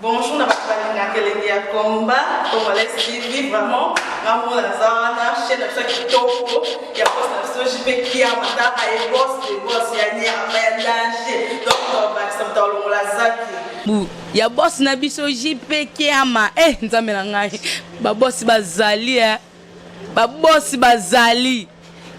Bonjour na bato balingaka elengi ya combat congolais TV vraiment nga moko naza wana chaîne na biso ya kitoko ya boss na biso JP Kiama tala ye boss de boss ya nyama ya danger donc tobakisa moto alongola zaki bu ya boss na biso JP Kiama eh nzambe na ngai ba boss bazali eh ba boss bazali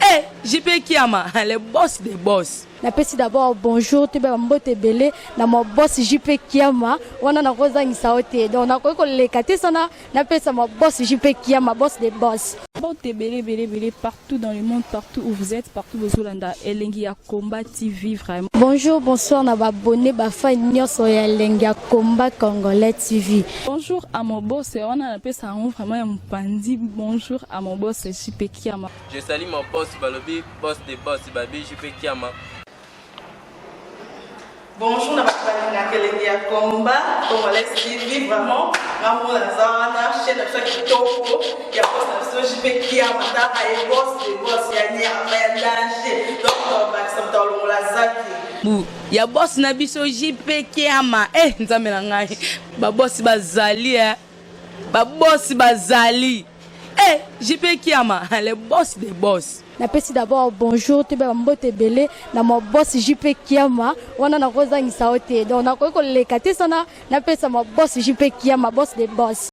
eh JP Kiama le boss de boss Napesi d'abord bonjour toyeba mbote ebele na ma boss JP Kiama wana nakozangisa yo te donc nakoki koleka te sana napesa ma boss JP Kiama boss de boss. Mbote ebele ebele ebele partout dans le monde partout où vous êtes partout bozolanda elengi ya combat TV vraiment. Bonjour bonsoir na ba abonné ba fan nyonso ya elengi ya combat congolais TV. Bonjour à mon boss wana napesa yango vraiment ya mopanzi bonjour à mon boss JP Kiama. Je salue mon boss balobi boss de boss babi JP Kiama. Bonjour na bato balingaka elengi ya combat Congolais TV. Vraiment, ngambo naza wana, chaîne na biso ya kitoko ya boss na biso JP Kiama. Taka ye, boss de boss ya nyama ya danger. Donc bakisa moto alongola zaki. Bu ya boss na biso JP Kiama. E Nzambe na ngai, babosi bazali e, babosi bazali e, JP Kiama, le boss de boss. Napesi d'abord bonjour, toyeba bambote ebele na ma boss JP Kiama. Wana nakozangisa yo te, donc nakoki koleka te sana napesa ma boss JP Kiama, boss de boss.